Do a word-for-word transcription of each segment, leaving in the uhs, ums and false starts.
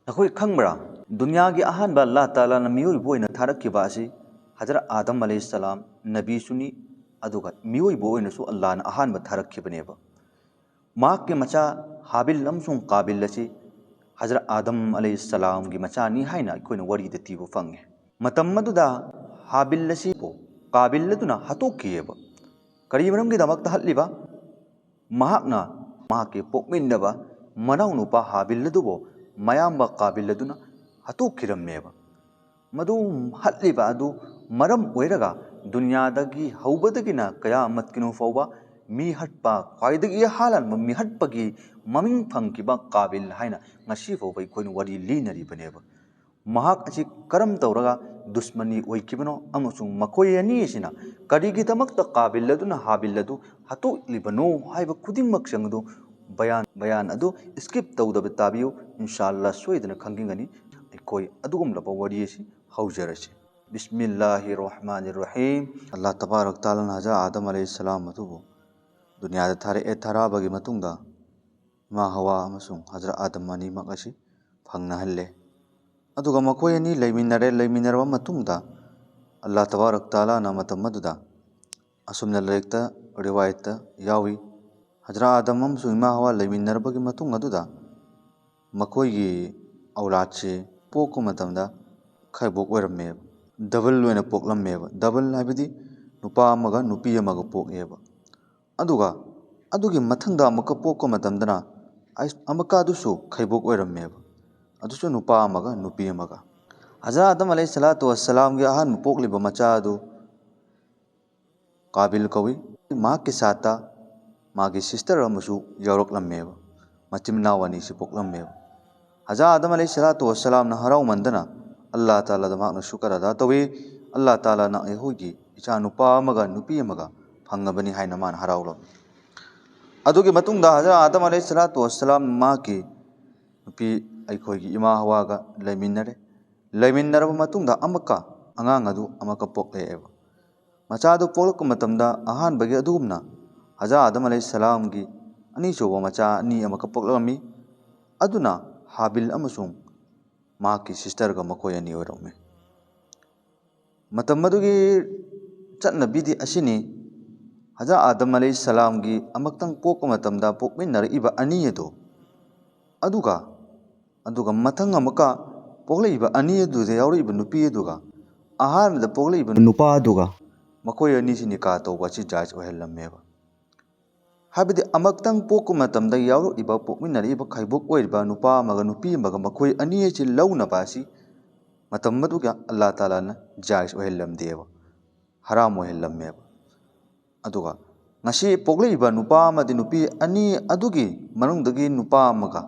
ꯅꯈꯣꯏ ꯈꯪꯕ꯭ꯔꯥ? ꯗꯨꯅꯤꯌꯥꯒꯤ ꯑꯍꯥꯟꯕ ꯑꯜꯂꯥꯍ ꯇꯥꯂꯥꯅ ꯃꯤꯑꯣꯏꯕ ꯑꯣꯏꯅ ꯊꯥꯔꯛꯈꯤꯕ ꯑꯁꯤ ꯍꯖꯔꯠ ꯑꯥꯗꯝ ꯑꯂꯩꯍꯤꯁꯁꯂꯥꯝ ꯅꯕꯤꯁꯨꯅꯤ, ꯑꯗꯨꯒ ꯃꯤꯑꯣꯏꯕ ꯑꯣꯏꯅꯁꯨ ꯑꯜꯂꯥꯍꯅ ꯑꯍꯥꯟꯕ ꯊꯥꯔꯛꯈꯤꯕꯅꯦꯕ꯫ ꯃꯍꯥꯛꯀꯤ ꯃꯆꯥ ꯍꯥꯕꯤꯜ ꯑꯃꯁꯨꯡ ꯀꯥꯕꯤꯜ ꯑꯁꯤ ꯍꯖꯔꯠ ꯑꯥꯗꯝ ꯑꯂꯩꯍꯤꯁꯁꯂꯥꯝꯒꯤ ꯃꯆꯥꯅꯤ ꯍꯥꯏꯅ ꯑꯩꯈꯣꯏꯅ ꯋꯥꯔꯤꯗ ꯊꯤꯕ ꯐꯪꯉꯤ꯫ ꯃꯇꯝ ꯑꯗꯨꯗ ꯍꯥꯕꯤꯜ ꯑꯁꯤꯕꯨ ꯀꯥꯕꯤꯜ ꯑꯗꯨꯅ ꯍꯥꯠꯇꯣꯛꯈꯤꯑꯕ꯫ ꯀꯔꯤ ꯃꯔꯝꯒꯤꯗꯃꯛꯇ ꯍꯥꯠꯂꯤꯕ? ꯃꯍꯥꯛꯅ ꯃꯍꯥꯛꯀꯤ ꯄꯣꯛꯃꯤꯟꯅꯕ ꯃꯅꯥꯎꯅꯨꯄꯥ ꯍꯥꯕꯤꯜ ꯑꯗꯨꯕꯨ ꯃꯌꯥꯝꯕ ꯀꯥꯕꯤꯜ ꯑꯗꯨꯅ ꯍꯥꯠꯇꯣꯛꯈꯤꯔꯝꯃꯦꯕ꯫ ꯃꯗꯨ ꯍꯥꯠꯂꯤꯕ ꯑꯗꯨ ꯃꯔꯝ ꯑꯣꯏꯔꯒ ꯗꯨꯅꯤꯌꯥꯗꯒꯤ ꯍꯧꯕꯗꯒꯤꯅ ꯀꯌꯥꯃꯠꯀꯤꯅꯨ ꯐꯥꯎꯕ ꯃꯤ ꯍꯥꯠꯄ ꯈ꯭ꯋꯥꯏꯗꯒꯤ ꯍꯥꯜꯂꯝꯕ ꯃꯤꯍꯠꯄꯒꯤ ꯃꯃꯤꯡ ꯐꯪꯈꯤꯕ ꯀꯥꯕꯤꯜ ꯍꯥꯏꯅ ꯉꯁꯤ ꯐꯥꯎꯕ ꯑꯩꯈꯣꯏꯅ ꯋꯥꯔꯤ ꯂꯤꯅꯔꯤꯕꯅꯦꯕ꯫ ꯃꯍꯥꯛ ꯑꯁꯤ ꯀꯔꯝ ꯇꯧꯔꯒ ꯗꯨꯁꯃꯅꯤ ꯑꯣꯏꯈꯤꯕꯅꯣ ꯑꯃꯁꯨꯡ ꯃꯈꯣꯏ ꯑꯅꯤ ꯑꯁꯤꯅ ꯀꯔꯤꯒꯤꯗꯃꯛꯇ ꯀꯥꯕꯤꯜ ꯑꯗꯨꯅ ꯍꯥꯕꯤꯜ ꯑꯗꯨ ꯍꯥꯠꯇꯣꯛꯂꯤꯕꯅꯣ ꯍꯥꯏꯕ ꯈꯨꯗꯤꯡꯃꯛꯁꯤꯡ ꯑꯗꯨ ꯕꯌꯥꯟ, ꯕꯌꯥꯟ ꯑꯗꯨ skip ꯇꯧꯗꯕ ꯇꯥꯕꯤꯌꯨ꯫ ꯏꯟꯁꯥ ꯑꯜꯂꯥ ꯁꯣꯏꯗꯅ ꯈꯪꯅꯤꯡꯒꯅꯤ꯫ ꯑꯩꯈꯣꯏ ꯑꯗꯨꯒꯨꯝꯂꯕ ꯋꯥꯔꯤ ꯑꯁꯤ ꯍꯧꯖꯔꯁꯤ꯫ ꯕꯤꯁꯃꯤꯜꯂꯥꯍꯤ ꯔꯍꯃꯥꯅꯤ ꯔꯍꯤꯝ꯫ ꯑꯜꯂꯥꯍ ꯇꯕꯥꯔꯛ ꯇꯥꯂꯥꯅ ꯍꯖꯔꯠ ꯑꯥꯗꯝ ꯑꯂꯩꯍꯤ ꯁꯂꯥꯝ ꯑꯗꯨꯕꯨ ꯗꯨꯅꯤꯌꯥꯗ ꯊꯥꯔꯛꯑꯦ꯫ ꯊꯥꯔꯛꯑꯕꯒꯤ ꯃꯇꯨꯡꯗ ꯏꯃꯥ ꯍꯋꯥ ꯑꯃꯁꯨꯡ ꯍꯖꯔꯠ ꯑꯥꯗꯝ ꯑꯅꯤꯃꯛ ꯑꯁꯤ ꯐꯪꯅꯍꯜꯂꯦ꯫ ꯑꯗꯨꯒ ꯃꯈꯣꯏ ꯑꯅꯤ ꯂꯩꯃꯤꯟꯅꯔꯦ꯫ ꯂꯩꯃꯤꯟꯅꯔꯕ ꯃꯇꯨꯡꯗ ꯑꯜꯂꯥꯍ ꯇꯕꯥꯔꯛ ꯇꯥꯂꯥꯅ ꯃꯇꯝ ꯑꯗꯨꯗ ꯑꯁꯨꯝꯅ ꯂꯥꯏꯔꯤꯛꯇ, ꯔꯤꯋꯥꯌꯠꯇ ꯌꯥꯎꯏ, ꯍꯖꯔꯠ ꯑꯥꯗꯝ ꯑꯃꯁꯨꯡ ꯏꯃꯥ ꯍꯋꯥ ꯂꯩꯃꯤꯟꯅꯔꯕꯒꯤ ꯃꯇꯨꯡ ꯑꯗꯨꯗ ꯃꯈꯣꯏꯒꯤ ꯑꯧꯂꯥꯗꯁꯤ ꯄꯣꯛꯄ ꯃꯇꯝꯗ ꯈꯥꯏꯕꯣꯛ ꯑꯣꯏꯔꯝꯃꯦꯕ, double ꯑꯣꯏꯅ ꯄꯣꯛꯂꯝꯃꯦꯕ꯫ Double ꯍꯥꯏꯕꯗꯤ ꯅꯨꯄꯥ ꯑꯃꯒ ꯅꯨꯄꯤ ꯑꯃꯒ ꯄꯣꯛꯑꯦꯕ꯫ ꯑꯗꯨꯒ ꯑꯗꯨꯒꯤ ꯃꯊꯪꯗ ꯑꯃꯨꯛꯀ ꯄꯣꯛꯄ ꯃꯇꯝꯗꯅ ꯑꯩ-, ꯑꯃꯨꯛꯀ ꯑꯗꯨꯁꯨ ꯈꯥꯏꯕꯣꯛ ꯑꯣꯏꯔꯝꯃꯦꯕ, ꯑꯗꯨꯁꯨ ꯅꯨꯄꯥ ꯑꯃꯒ ꯅꯨꯄꯤ ꯑꯃꯒ꯫ ꯍꯖꯔꯠ ꯑꯥꯗꯝ ꯑꯂꯩꯍꯤ ꯁꯂꯥꯇꯨ ꯋꯥꯁꯁꯂꯥꯝꯒꯤ ꯑꯍꯥꯟꯕ ꯄꯣꯛꯂꯤꯕ ꯃꯆꯥ ꯑꯗꯨ ꯀꯥꯕꯤꯜ ꯀꯧꯏ꯫ ꯃꯍꯥꯛꯀꯤ ꯁꯥꯠꯇ ꯃꯥꯒꯤ sister ꯑꯃꯁꯨ ꯌꯥꯎꯔꯛꯂꯝꯃꯦꯕ, ꯃꯆꯤꯟ ꯃꯅꯥꯎ ꯑꯅꯤꯁꯤ ꯄꯣꯛꯂꯝꯃꯦꯕ꯫ ꯍꯖꯔꯠ ꯑꯥꯗꯝ ꯑꯂꯩꯍꯤ ꯁꯂꯥꯇꯨ ꯋꯥꯁꯁꯂꯥꯝꯅ ꯍꯔꯥꯎꯃꯟꯗꯅ ꯑꯜꯂꯥꯍ ꯇꯥꯂꯥꯗ ꯃꯍꯥꯛꯅ ꯁꯨꯀꯔ ꯑꯗꯥ ꯇꯧꯏ꯫ ꯑꯜꯂꯥꯍ ꯇꯥꯂꯥꯅ ꯑꯩꯈꯣꯏꯒꯤ ꯏꯆꯥ ꯅꯨꯄꯥ ꯑꯃꯒ ꯅꯨꯄꯤ ꯑꯃꯒ ꯐꯪꯉꯕꯅꯤ ꯍꯥꯏꯅ ꯃꯥꯅ ꯍꯔꯥꯎꯂꯝꯃꯤ꯫ ꯑꯗꯨꯒꯤ ꯃꯇꯨꯡꯗ ꯍꯖꯔꯠ ꯑꯥꯗꯝ ꯑꯂꯩꯍꯤ ꯁꯂꯥꯇꯨ ꯋꯥꯁꯁꯂꯥꯝ ꯃꯍꯥꯛꯀꯤ ꯅꯨꯄꯤ ꯑꯩꯈꯣꯏꯒꯤ ꯏꯃꯥ ꯍꯋꯥꯒ ꯂꯩꯃꯤꯟꯅꯔꯦ꯫ ꯂꯩꯃꯤꯟꯅꯔꯕ ꯃꯇꯨꯡꯗ ꯑꯃꯨꯛꯀ ꯑꯉꯥꯡ ꯑꯗꯨ ꯑꯃꯨꯛꯀ ꯄꯣꯛꯂꯛꯑꯦꯕ꯫ ꯃꯆꯥꯗꯨ ꯄꯣꯛꯂꯛꯄ ꯃꯇꯝꯗ ꯑꯍꯥꯟꯕꯒꯤ ꯑꯗꯨꯒꯨꯝꯅ ꯍꯖꯔꯠ ꯑꯥꯗꯝ ꯑꯂꯩꯍꯤ ꯁꯂꯥꯝꯒꯤ ꯑꯅꯤꯁꯨꯕ ꯃꯆꯥ ꯑꯅꯤ ꯑꯃꯨꯛꯀ ꯄꯣꯛꯂꯛꯂꯝꯃꯤ꯫ ꯑꯗꯨꯅ ꯍꯥꯕꯤꯜ ꯑꯃꯁꯨꯡ ꯃꯍꯥꯛꯀꯤ ꯁꯤꯁꯇꯔꯒ ꯃꯈꯣꯏ ꯑꯅꯤ ꯑꯣꯏꯔꯝꯃꯤ꯫ ꯃꯇꯝ ꯑꯗꯨꯒꯤ ꯆꯠꯅꯕꯤꯗꯤ ꯑꯁꯤꯅꯤ, ꯍꯖꯔꯠ ꯑꯥꯗꯝ ꯑꯂꯩꯍꯤ ꯁꯂꯥꯝꯒꯤ ꯑꯃꯛꯇꯪ ꯄꯣꯛꯄ ꯃꯇꯝꯗ ꯄꯣꯛꯃꯤꯟꯅꯔꯛꯏꯕ ꯑꯅꯤ ꯑꯗꯨ, ꯑꯗꯨꯒ ꯑꯗꯨꯒ ꯃꯊꯪ ꯑꯃꯨꯛꯀ ꯄꯣꯛꯂꯛꯏꯕ ꯑꯅꯤ ꯑꯗꯨꯗ ꯌꯥꯎꯔꯛꯏꯕ ꯅꯨꯄꯤ ꯑꯗꯨꯒ ꯑꯍꯥꯟꯕꯗ ꯄꯣꯛꯂꯛꯏꯕ ꯅꯨꯄꯥ ꯑꯗꯨꯒ ꯃꯈꯣꯏ ꯑꯅꯤꯁꯤ ꯅꯤꯀꯥ ꯇꯧꯕ ꯑꯁꯤ ꯖꯥꯏꯖ ꯑꯣꯏꯍꯜꯂꯝꯃꯦꯕ꯫ ꯍꯥꯏꯕꯗꯤ ꯑꯃꯛꯇꯪ ꯄꯣꯛꯄ ꯃꯇꯝꯗ ꯌꯥꯎꯔꯛꯏꯕ, ꯄꯣꯛꯃꯤꯟꯅꯔꯛꯏꯕ ꯈꯥꯏꯕꯣꯛ ꯑꯣꯏꯔꯤꯕ ꯅꯨꯄꯥ ꯑꯃꯒ ꯅꯨꯄꯤ ꯑꯃꯒ ꯃꯈꯣꯏ ꯑꯅꯤ ꯑꯁꯤ ꯂꯧꯅꯕ ꯑꯁꯤ ꯃꯇꯝ ꯑꯗꯨꯒꯤ ꯑꯜꯂꯥ ꯇꯥꯂꯥꯅ ꯖꯥꯏꯖ ꯑꯣꯏꯍꯜꯂꯝꯗꯦꯕ, ꯍꯔꯥꯝ ꯑꯣꯏꯍꯜꯂꯝꯃꯦꯕ꯫ ꯑꯗꯨꯒ ꯉꯁꯤ ꯄꯣꯛꯂꯛꯏꯕ ꯅꯨꯄꯥ ꯑꯃꯗꯤ ꯅꯨꯄꯤ ꯑꯅꯤ ꯑꯗꯨꯒꯤ ꯃꯅꯨꯡꯗꯒꯤ ꯅꯨꯄꯥ ꯑꯃꯒ,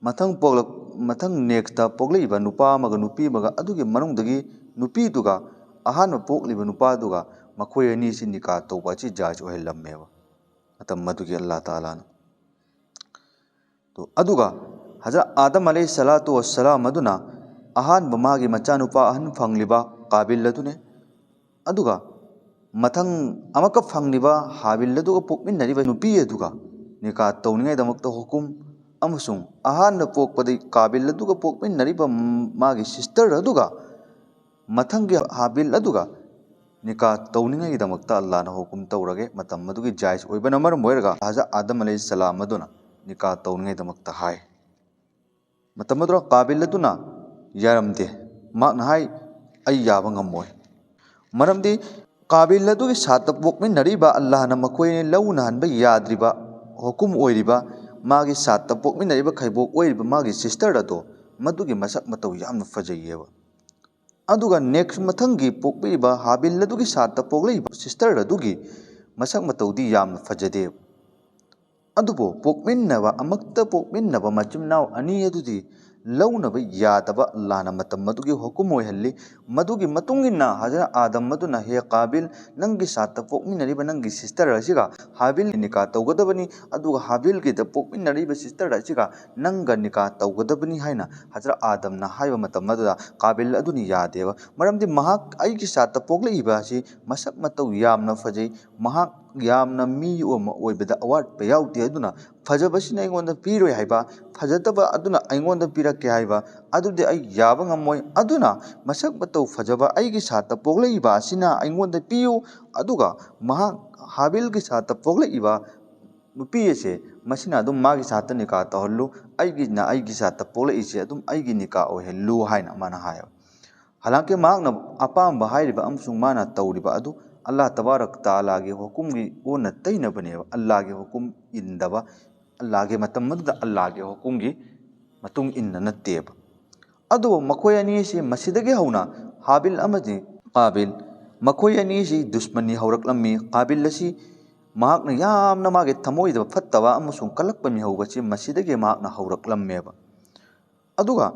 ꯃꯊꯪ ꯄꯣꯛꯂꯛ-, ꯃꯊꯪ ꯅꯦꯛꯁꯇ ꯄꯣꯛꯂꯛꯏꯕ ꯅꯨꯄꯥ ꯑꯃꯒ ꯅꯨꯄꯤ ꯑꯃꯒ ꯑꯗꯨꯒꯤ ꯃꯅꯨꯡꯗꯒꯤ ꯅꯨꯄꯤꯗꯨꯒ ꯑꯍꯥꯟꯕ ꯄꯣꯛꯂꯤꯕ ꯅꯨꯄꯥꯗꯨꯒ ꯃꯈꯣꯏ ꯑꯅꯤꯁꯤ ꯅꯤꯀꯥ ꯇꯧꯕ ꯑꯁꯤ ꯖꯥꯏꯖ ꯑꯣꯏꯍꯜꯂꯝꯃꯦꯕ ꯃꯇꯝ ꯑꯗꯨꯒꯤ ꯑꯜꯂꯥ ꯇꯥꯂꯥꯅ꯫ ꯇꯣ, ꯑꯗꯨꯒ ꯍꯖꯔꯠ ꯑꯥꯗꯝ ꯑꯂꯩꯍꯤ ꯁꯂꯥꯇꯨ ꯋꯁꯁꯂꯥꯝ ꯑꯗꯨꯅ ꯑꯍꯥꯟꯕ ꯃꯥꯒꯤ ꯃꯆꯥꯅꯨꯄꯥ ꯑꯍꯟ ꯐꯪꯂꯤꯕ ꯀꯥꯕꯤꯜ ꯑꯗꯨꯅꯦ꯫ ꯑꯗꯨꯒ ꯃꯊꯪ ꯑꯃꯨꯛꯀ ꯐꯪꯂꯤꯕ ꯍꯥꯕꯤꯜ ꯑꯗꯨꯒ ꯄꯣꯛꯃꯤꯟꯅꯔꯤꯕ ꯅꯨꯄꯤ ꯑꯗꯨꯒ ꯅꯤꯀꯥ ꯇꯧꯅꯤꯡꯉꯥꯏꯗꯃꯛꯇ ꯍꯨꯀꯨꯝ, ꯑꯃꯁꯨꯡ ꯑꯍꯥꯟꯕ ꯄꯣꯛꯄꯗ ꯀꯥꯕꯤꯜ ꯑꯗꯨꯒ ꯄꯣꯛꯃꯤꯟꯅꯔꯤꯕ ꯃꯥꯒꯤ ꯁꯤꯁꯇꯔ ꯑꯗꯨꯒ ꯃꯊꯪꯒꯤ ꯍꯥꯕꯤꯜ ꯑꯗꯨꯒ ꯅꯤꯀꯥ ꯇꯧꯅꯤꯡꯉꯥꯏꯒꯤꯗꯃꯛꯇ ꯑꯜꯂꯥꯅ ꯍꯨꯀꯨꯝ ꯇꯧꯔꯒꯦ꯫ ꯃꯇꯝ ꯑꯗꯨꯒꯤ ꯖꯥꯏꯖ ꯑꯣꯏꯕꯅ ꯃꯔꯝ ꯑꯣꯏꯔꯒ ꯍꯖꯔꯠ ꯑꯥꯗꯝ ꯑꯂꯩꯍꯤ ꯁꯂꯥꯝ ꯑꯗꯨꯅ ꯅꯤꯀꯥ ꯇꯧꯅꯤꯡꯉꯥꯏꯗꯃꯛꯇ ꯍꯥꯏ꯫ ꯃꯇꯝ ꯑꯗꯨꯗ ꯀꯥꯕꯤꯜ ꯑꯗꯨꯅ ꯌꯥꯔꯝꯗꯦ꯫ ꯃꯍꯥꯛꯅ ꯍꯥꯏ, "ꯑꯩ ꯌꯥꯕ ꯉꯝꯃꯣꯏ꯫ ꯃꯔꯝꯗꯤ ꯀꯥꯕꯤꯜ ꯑꯗꯨꯒꯤ ꯁꯥꯠꯇ ꯄꯣꯛꯃꯤꯟꯅꯔꯤꯕ ꯑꯜꯂꯥꯍꯅ ꯃꯈꯣꯏ ꯑꯅꯤ ꯂꯧꯅꯍꯟꯕ ꯌꯥꯗ꯭ꯔꯤꯕ ꯍꯨꯀꯨꯝ ꯑꯣꯏꯔꯤꯕ, ꯃꯥꯒꯤ ꯁꯥꯠꯇ ꯄꯣꯛꯃꯤꯟꯅꯔꯤꯕ ꯈꯥꯏꯕꯣꯛ ꯑꯣꯏꯔꯤꯕ ꯃꯥꯒꯤ ꯁꯤꯁꯇꯔ ꯑꯗꯣ, ꯃꯗꯨꯒꯤ ꯃꯁꯛ ꯃꯇꯧ ꯌꯥꯝꯅ ꯐꯖꯩꯌꯦꯕ꯫ ꯑꯗꯨꯒ ꯅꯦꯛꯁ ꯃꯊꯪꯒꯤ ꯄꯣꯛꯄꯤꯔꯤꯕ ꯍꯥꯕꯤꯜ ꯑꯗꯨꯒꯤ ꯁꯥꯠꯇ ꯄꯣꯛꯂꯛꯏꯕ ꯁꯤꯁꯇꯔ ꯑꯗꯨꯒꯤ ꯃꯁꯛ ꯃꯇꯧꯗꯤ ꯌꯥꯝꯅ ꯐꯖꯗꯦꯕ꯫ ꯑꯗꯨꯕꯨ ꯄꯣꯛꯃꯤꯟꯅꯕ, ꯑꯃꯛꯇ ꯄꯣꯛꯃꯤꯟꯅꯕ ꯃꯆꯤꯟ ꯃꯅꯥꯎ ꯑꯅꯤ ꯑꯗꯨꯗꯤ ꯂꯧꯅꯕ ꯌꯥꯗꯕ ꯑꯜꯂꯥꯍꯅ ꯃꯇꯝ ꯑꯗꯨꯒꯤ ꯍꯨꯀꯨꯝ ꯑꯣꯏꯍꯜꯂꯤ꯫ ꯃꯗꯨꯒꯤ ꯃꯇꯨꯡ ꯏꯟꯅ ꯍꯖꯔꯠ ꯑꯥꯗꯝ ꯑꯗꯨꯅ, "ꯍꯦ ꯀꯥꯕꯤꯜ, ꯅꯪꯒꯤ ꯁꯥꯠꯇ ꯄꯣꯛꯃꯤꯟꯅꯔꯤꯕ ꯅꯪꯒꯤ ꯁꯤꯁꯇꯔ ꯑꯁꯤꯒ ꯍꯥꯕꯤꯜ ꯅꯤꯀꯥ ꯇꯧꯒꯗꯕꯅꯤ, ꯑꯗꯨꯒ ꯍꯥꯕꯤꯜꯒꯤꯗ ꯄꯣꯛꯃꯤꯟꯅꯔꯤꯕ ꯁꯤꯁꯇꯔ ꯑꯁꯤꯒ ꯅꯪꯒ ꯅꯤꯀꯥ ꯇꯧꯒꯗꯕꯅꯤ" ꯍꯥꯏꯅ ꯍꯖꯔꯠ ꯑꯥꯗꯝꯅ ꯍꯥꯏꯕ ꯃꯇꯝ ꯑꯗꯨꯗ ꯀꯥꯕꯤꯜ ꯑꯗꯨꯅ ꯌꯥꯗꯦꯕ꯫ ꯃꯔꯝꯗꯤ ꯃꯍꯥꯛ ꯑꯩꯒꯤ ꯁꯥꯠꯇ ꯄꯣꯛꯂꯛꯏꯕ ꯑꯁꯤ ꯃꯁꯛ ꯃꯇꯧ ꯌꯥꯝꯅ ꯐꯖꯩ, ꯃꯍꯥꯛ ꯌꯥꯝꯅ ꯃꯤ ꯑꯃ ꯑꯣꯏꯕꯗ ꯑꯋꯥꯠꯄ ꯌꯥꯎꯗꯦ꯫ ꯑꯗꯨꯅ ꯐꯖꯕꯁꯤꯅ ꯑꯩꯉꯣꯟꯗ ꯄꯤꯔꯣꯏ ꯍꯥꯏꯕ, ꯐꯖꯗꯕ ꯑꯗꯨꯅ ꯑꯩꯉꯣꯟꯗ ꯄꯤꯔꯛꯀꯦ ꯍꯥꯏꯕ, ꯑꯗꯨꯗꯤ ꯑꯩ ꯌꯥꯕ ꯉꯝꯃꯣꯏ꯫ ꯑꯗꯨꯅ ꯃꯁꯛ ꯃꯇꯧ ꯐꯖꯕ ꯑꯩꯒꯤ ꯁꯥꯠꯇ ꯄꯣꯛꯂꯛꯏꯕ ꯑꯁꯤꯅ ꯑꯩꯉꯣꯟꯗ ꯄꯤꯌꯨ, ꯑꯗꯨꯒ ꯃꯍꯥꯛ ꯍꯥꯕꯤꯜꯒꯤ ꯁꯥꯠꯇ ꯄꯣꯛꯂꯛꯏꯕ ꯅꯨꯄꯤ ꯑꯁꯦ, ꯃꯁꯤꯅ ꯑꯗꯨꯝ ꯃꯥꯒꯤ ꯁꯥꯠꯇ ꯅꯤꯀꯥ ꯇꯧꯍꯜꯂꯨ, ꯑꯩꯒꯤꯅ ꯑꯩꯒꯤ ꯁꯥꯠꯇ ꯄꯣꯛꯂꯛꯏꯁꯦ ꯑꯗꯨꯝ ꯑꯩꯒꯤ ꯅꯤꯀꯥ ꯑꯣꯏꯍꯜꯂꯨ ꯍꯥꯏꯅ ꯃꯥꯅ ꯍꯥꯏꯌꯦꯕ꯫ ꯍꯥꯂꯥꯡꯀꯤ ꯃꯍꯥꯛꯅ ꯑꯄꯥꯝꯕ ꯍꯥꯏꯔꯤꯕ ꯑꯃꯁꯨꯡ ꯃꯥꯅ ꯇꯧꯔꯤꯕ ꯑꯗꯨ ꯑꯜꯂꯥꯍ ꯇꯕꯥꯔꯛ ꯇꯥꯂꯥꯒꯤ ꯍꯨꯀꯨꯝꯒꯤ ꯑꯣꯟꯅ ꯇꯩꯅꯕꯅꯦꯕ꯫ ꯑꯜꯂꯥꯍꯒꯤ ꯍꯨꯀꯨꯝ ꯏꯟꯗꯕ, ꯑꯜꯂꯥꯍꯒꯤ ꯃꯇꯝ ꯑꯗꯨꯗ ꯑꯜꯂꯥꯍꯒꯤ ꯍꯨꯀꯨꯝꯒꯤ ꯃꯇꯨꯡ ꯏꯟꯅ ꯅꯠꯇꯦꯕ꯫ ꯑꯗꯨꯕꯨ ꯃꯈꯣꯏ ꯑꯅꯤ ꯑꯁꯤ ꯃꯁꯤꯗꯒꯤ ꯍꯧꯅ ꯍꯥꯕꯤꯜ ꯑꯃꯗꯤ ꯀꯥꯕꯤꯜ, ꯃꯈꯣꯏ ꯑꯅꯤꯁꯤ ꯗꯨꯁꯃꯅꯤ ꯍꯧꯔꯛꯂꯝꯃꯤ꯫ ꯀꯥꯕꯤꯜ ꯑꯁꯤ ꯃꯍꯥꯛꯅ ꯌꯥꯝꯅ ꯃꯥꯒꯤ ꯊꯃꯣꯏꯗ ꯐꯠꯇꯕ ꯑꯃꯁꯨꯡ ꯀꯜꯂꯛꯄ ꯃꯤꯍꯧꯕꯁꯤ ꯃꯁꯤꯗꯒꯤ ꯃꯍꯥꯛꯅ ꯍꯧꯔꯛꯂꯝꯃꯦꯕ꯫ ꯑꯗꯨꯒ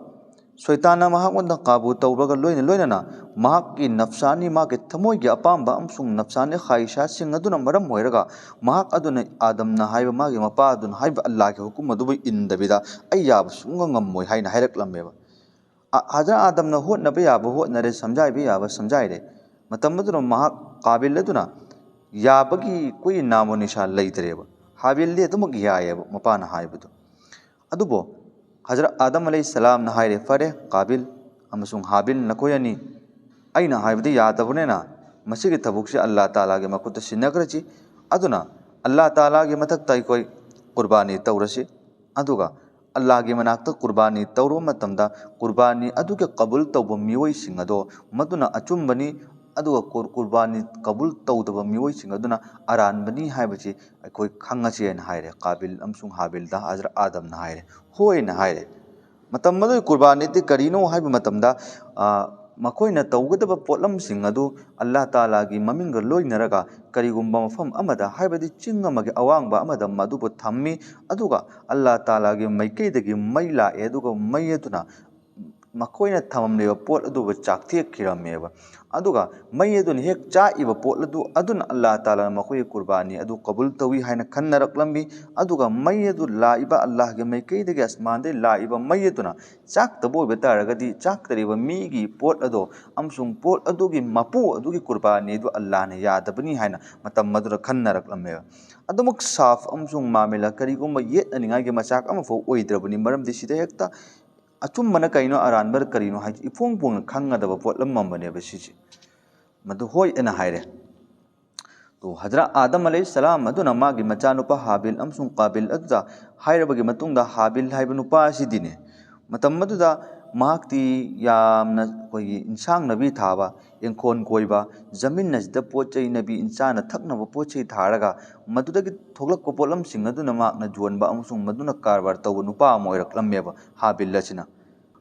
ꯁꯣꯏꯇꯥꯟꯅ ꯃꯍꯥꯛꯉꯣꯟꯗ ꯀꯥꯕꯨ ꯇꯧꯕꯒ ꯂꯣꯏꯅ ꯂꯣꯏꯅꯅ ꯃꯍꯥꯛꯀꯤ ꯅꯐꯁꯥꯅꯤ, ꯃꯥꯒꯤ ꯊꯃꯣꯏꯒꯤ ꯑꯄꯥꯝꯕ ꯑꯃꯁꯨꯡ ꯅꯐꯁꯥꯅꯤ ꯈ꯭ꯋꯥꯍꯤꯁꯥꯠꯁꯤꯡ ꯑꯗꯨꯅ ꯃꯔꯝ ꯑꯣꯏꯔꯒ ꯃꯍꯥꯛ ꯑꯗꯨꯅ ꯑꯥꯗꯝꯅ ꯍꯥꯏꯕ, ꯃꯥꯒꯤ ꯃꯄꯥ ꯑꯗꯨꯅ ꯍꯥꯏꯕ ꯑꯜꯂꯥꯍꯒꯤ ꯍꯨꯀꯨꯝ ꯑꯗꯨꯕꯨ ꯏꯟꯗꯕꯤꯗ ꯑꯩ ꯌꯥꯕ ꯁꯨꯡꯉꯝ ꯉꯝꯃꯣꯏ ꯍꯥꯏꯅ ꯍꯥꯏꯔꯛꯂꯝꯃꯦꯕ꯫ ꯑ-, ꯍꯖꯔꯠ ꯑꯥꯗꯝꯅ ꯍꯣꯠꯅꯕ ꯌꯥꯕ ꯍꯣꯠꯅꯔꯦ, ꯁꯝꯖꯥꯏꯕ ꯌꯥꯕ ꯁꯝꯖꯥꯏꯔꯦ꯫ ꯃꯇꯝ ꯑꯗꯨꯗ ꯃꯍꯥꯛ ꯀꯥꯕꯤꯜ ꯑꯗꯨꯅ ꯌꯥꯕꯒꯤ ꯀꯣꯏ ꯅꯥꯃꯣ ꯅꯤꯁꯥ ꯂꯩꯇ꯭ꯔꯦꯕ꯫ ꯍꯥꯕꯤꯜꯗꯤ ꯑꯗꯨꯃꯛ ꯌꯥꯏꯌꯦꯕ ꯃꯄꯥꯅ ꯍꯥꯏꯕꯗꯣ꯫ ꯑꯗꯨꯕꯨ ꯍꯖꯔꯠ ꯑꯥꯗꯝ ꯑꯂꯩꯍꯤ ꯁꯂꯥꯝꯅ ꯍꯥꯏꯔꯦ, "ꯐꯔꯦ ꯀꯥꯕꯤꯜ ꯑꯃꯁꯨꯡ ꯍꯥꯕꯤꯜ, ꯅꯈꯣꯏ ꯑꯅꯤ ꯑꯩꯅ ꯍꯥꯏꯕꯗꯤ ꯌꯥꯗꯕꯅꯤꯅ ꯃꯁꯤꯒꯤ ꯊꯕꯛꯁꯤ ꯑꯜꯂꯥꯍ ꯇꯥꯂꯥꯒꯤ ꯃꯈꯨꯠꯇ ꯁꯤꯟꯅꯈ꯭ꯔꯁꯤ꯫ ꯑꯗꯨꯅ ꯑꯜꯂꯥꯍ ꯇꯥꯂꯥꯒꯤ ꯃꯊꯛꯇ ꯑꯩꯈꯣꯏ ꯀꯨꯔꯕꯥꯅꯤ ꯇꯧꯔꯁꯤ꯫ ꯑꯗꯨꯒ ꯑꯜꯂꯥꯍꯒꯤ ꯃꯅꯥꯛꯇ ꯀꯨꯔꯕꯥꯅꯤ ꯇꯧꯔꯨꯕ ꯃꯇꯝꯗ ꯀꯨꯔꯕꯥꯅꯤ ꯑꯗꯨꯒꯤ ꯀꯕꯨꯜ ꯇꯧꯕ ꯃꯤꯑꯣꯏꯁꯤꯡ ꯑꯗꯣ ꯃꯗꯨꯅ ꯑꯆꯨꯝꯕꯅꯤ, ꯑꯗꯨꯒ ꯀꯨꯔ-, ꯀꯨꯔꯕꯥꯅꯤ ꯀꯕꯨꯜ ꯇꯧꯗꯕ ꯃꯤꯑꯣꯏꯁꯤꯡ ꯑꯗꯨꯅ ꯑꯔꯥꯟꯕꯅꯤ ꯍꯥꯏꯕꯁꯤ ꯑꯩꯈꯣꯏ ꯈꯪꯉꯁꯤ" ꯍꯥꯏꯅ ꯍꯥꯏꯔꯦ꯫ ꯀꯥꯕꯤꯜ ꯑꯃꯁꯨꯡ ꯍꯥꯕꯤꯜꯗ ꯍꯖꯔꯠ ꯑꯥꯗꯝꯅ ꯍꯥꯏꯔꯦ, "ꯍꯣꯏꯅ" ꯍꯥꯏꯔꯦ꯫ ꯃꯇꯝ ꯑꯗꯨꯒꯤ ꯀꯨꯔꯕꯥꯅꯤꯗꯤ ꯀꯔꯤꯅꯣ ꯍꯥꯏꯕ ꯃꯇꯝꯗ, ꯑ, ꯃꯈꯣꯏꯅ ꯇꯧꯒꯗꯕ ꯄꯣꯠꯂꯝꯁꯤꯡ ꯑꯗꯨ ꯑꯜꯂꯥꯍ ꯇꯥꯂꯥꯒꯤ ꯃꯃꯤꯡꯒ ꯂꯣꯏꯅꯔꯒ ꯀꯔꯤꯒꯨꯝꯕ ꯃꯐꯝ ꯑꯃꯗ, ꯍꯥꯏꯕꯗꯤ ꯆꯤꯡ ꯑꯃꯒꯤ ꯑꯋꯥꯡꯕ ꯑꯃꯗ ꯃꯗꯨꯕꯨ ꯊꯝꯃꯤ꯫ ꯑꯗꯨꯒ ꯑꯜꯂꯥꯍ ꯇꯥꯂꯥꯒꯤ ꯃꯥꯏꯀꯩꯗꯒꯤ ꯃꯩ ꯂꯥꯛꯑꯦ, ꯑꯗꯨꯒ ꯃꯩ ꯑꯗꯨꯅ ꯃꯈꯣꯏꯅ ꯊꯝꯂꯝꯂꯤꯕ ꯄꯣꯠ ꯑꯗꯨꯕꯨ ꯆꯥꯛꯊꯦꯛꯈꯤꯔꯝꯃꯦꯕ꯫ ꯑꯗꯨꯒ ꯃꯩ ꯑꯗꯨꯅ ꯍꯦꯛ ꯆꯥꯛꯏꯕ ꯄꯣꯠ ꯑꯗꯨ ꯑꯗꯨꯅ ꯑꯜꯂꯥꯍ ꯇꯥꯂꯥꯅ ꯃꯈꯣꯏꯒꯤ ꯀꯨꯔꯕꯥꯅꯤ ꯑꯗꯨ ꯀꯕꯨꯜ ꯇꯧꯏ ꯍꯥꯏꯅ ꯈꯟꯅꯔꯛꯂꯝꯃꯤ꯫ ꯑꯗꯨꯒ ꯃꯩ ꯑꯗꯨ ꯂꯥꯛꯏꯕ ꯑꯜꯂꯥꯍꯒꯤ ꯃꯥꯏꯀꯩꯗꯒꯤ ꯑꯁꯃꯥꯟꯗꯒꯤ ꯂꯥꯛꯏꯕ ꯃꯩ ꯑꯗꯨꯅ ꯆꯥꯛꯇꯕ ꯑꯣꯏꯕ ꯇꯥꯔꯒꯗꯤ ꯆꯥꯛꯇꯔꯤꯕ ꯃꯤꯒꯤ ꯄꯣꯠ ꯑꯗꯣ ꯑꯃꯁꯨꯡ ꯄꯣꯠ ꯑꯗꯨꯒꯤ ꯃꯄꯨ ꯑꯗꯨꯒꯤ ꯀꯨꯔꯕꯥꯅꯤ ꯑꯗꯨ ꯑꯜꯂꯥꯍꯅ ꯌꯥꯗꯕꯅꯤ ꯍꯥꯏꯅ ꯃꯇꯝ ꯑꯗꯨꯗ ꯈꯟꯅꯔꯛꯂꯝꯃꯦꯕ꯫ ꯑꯗꯨꯃꯛ ꯁꯥꯐ ꯑꯃꯁꯨꯡ ꯃꯥꯃꯤꯂꯥ ꯀꯔꯤꯒꯨꯝꯕ ꯌꯦꯠꯅꯅꯤꯡꯉꯥꯏꯒꯤ ꯃꯆꯥꯛ ꯑꯃꯐꯥꯎ ꯑꯣꯏꯗ꯭ꯔꯕꯅꯤ꯫ ꯃꯔꯝꯗꯤ ꯁꯤꯗ ꯍꯦꯛꯇ ꯑꯆꯨꯝꯕꯅ ꯀꯩꯅꯣ, ꯑꯔꯥꯟꯕ ꯀꯔꯤꯅꯣ ꯍꯥꯏꯁꯤ ꯏꯐꯣꯡ ꯐꯣꯡꯅ ꯈꯪꯒꯗꯕ ꯄꯣꯠꯂꯝ ꯑꯃꯅꯦꯕ ꯁꯤꯁꯦ꯫ ꯃꯗꯨ ꯍꯣꯏ ꯑꯅ ꯍꯥꯏꯔꯦ꯫ ꯇꯣ, ꯍꯖꯔꯠ ꯑꯥꯗꯝ ꯑꯂꯩꯍꯤ ꯁꯂꯥꯝ ꯑꯗꯨꯅ ꯃꯥꯒꯤ ꯃꯆꯥꯅꯨꯄꯥ ꯍꯥꯕꯤꯜ ꯑꯃꯁꯨꯡ ꯀꯥꯕꯤꯜ ꯑꯗꯨꯗ ꯍꯥꯏꯔꯕꯒꯤ ꯃꯇꯨꯡꯗ, ꯍꯥꯕꯤꯜ ꯍꯥꯏꯕ ꯅꯨꯄꯥ ꯑꯁꯤꯗꯤꯅꯦ, ꯃꯇꯝ ꯑꯗꯨꯗ ꯃꯍꯥꯛꯇꯤ ꯌꯥꯝꯅ ꯑꯩꯈꯣꯏꯒꯤ ꯏꯟꯁꯥꯡ ꯅꯥꯄꯤ ꯊꯥꯕ, ꯏꯪꯈꯣꯜ ꯀꯣꯏꯕ, ꯖꯃꯤꯟ ꯑꯁꯤꯗ ꯄꯣꯠ ꯆꯩ ꯅꯥꯄꯤ ꯏꯟꯁꯥꯡꯅ ꯊꯛꯅꯕ ꯄꯣꯠ ꯆꯩ ꯊꯥꯔꯒ ꯃꯗꯨꯗꯒꯤ ꯊꯣꯛꯂꯛꯄ ꯄꯣꯠꯂꯝꯁꯤꯡ ꯑꯗꯨꯅ ꯃꯍꯥꯛꯅ ꯌꯣꯟꯕ ꯑꯃꯁꯨꯡ ꯃꯗꯨꯅ ꯀꯔꯕꯥꯔ ꯇꯧꯕ ꯅꯨꯄꯥ ꯑꯃ ꯑꯣꯏꯔꯛꯂꯝꯃꯦꯕ ꯍꯥꯕꯤꯜ ꯑꯁꯤꯅ꯫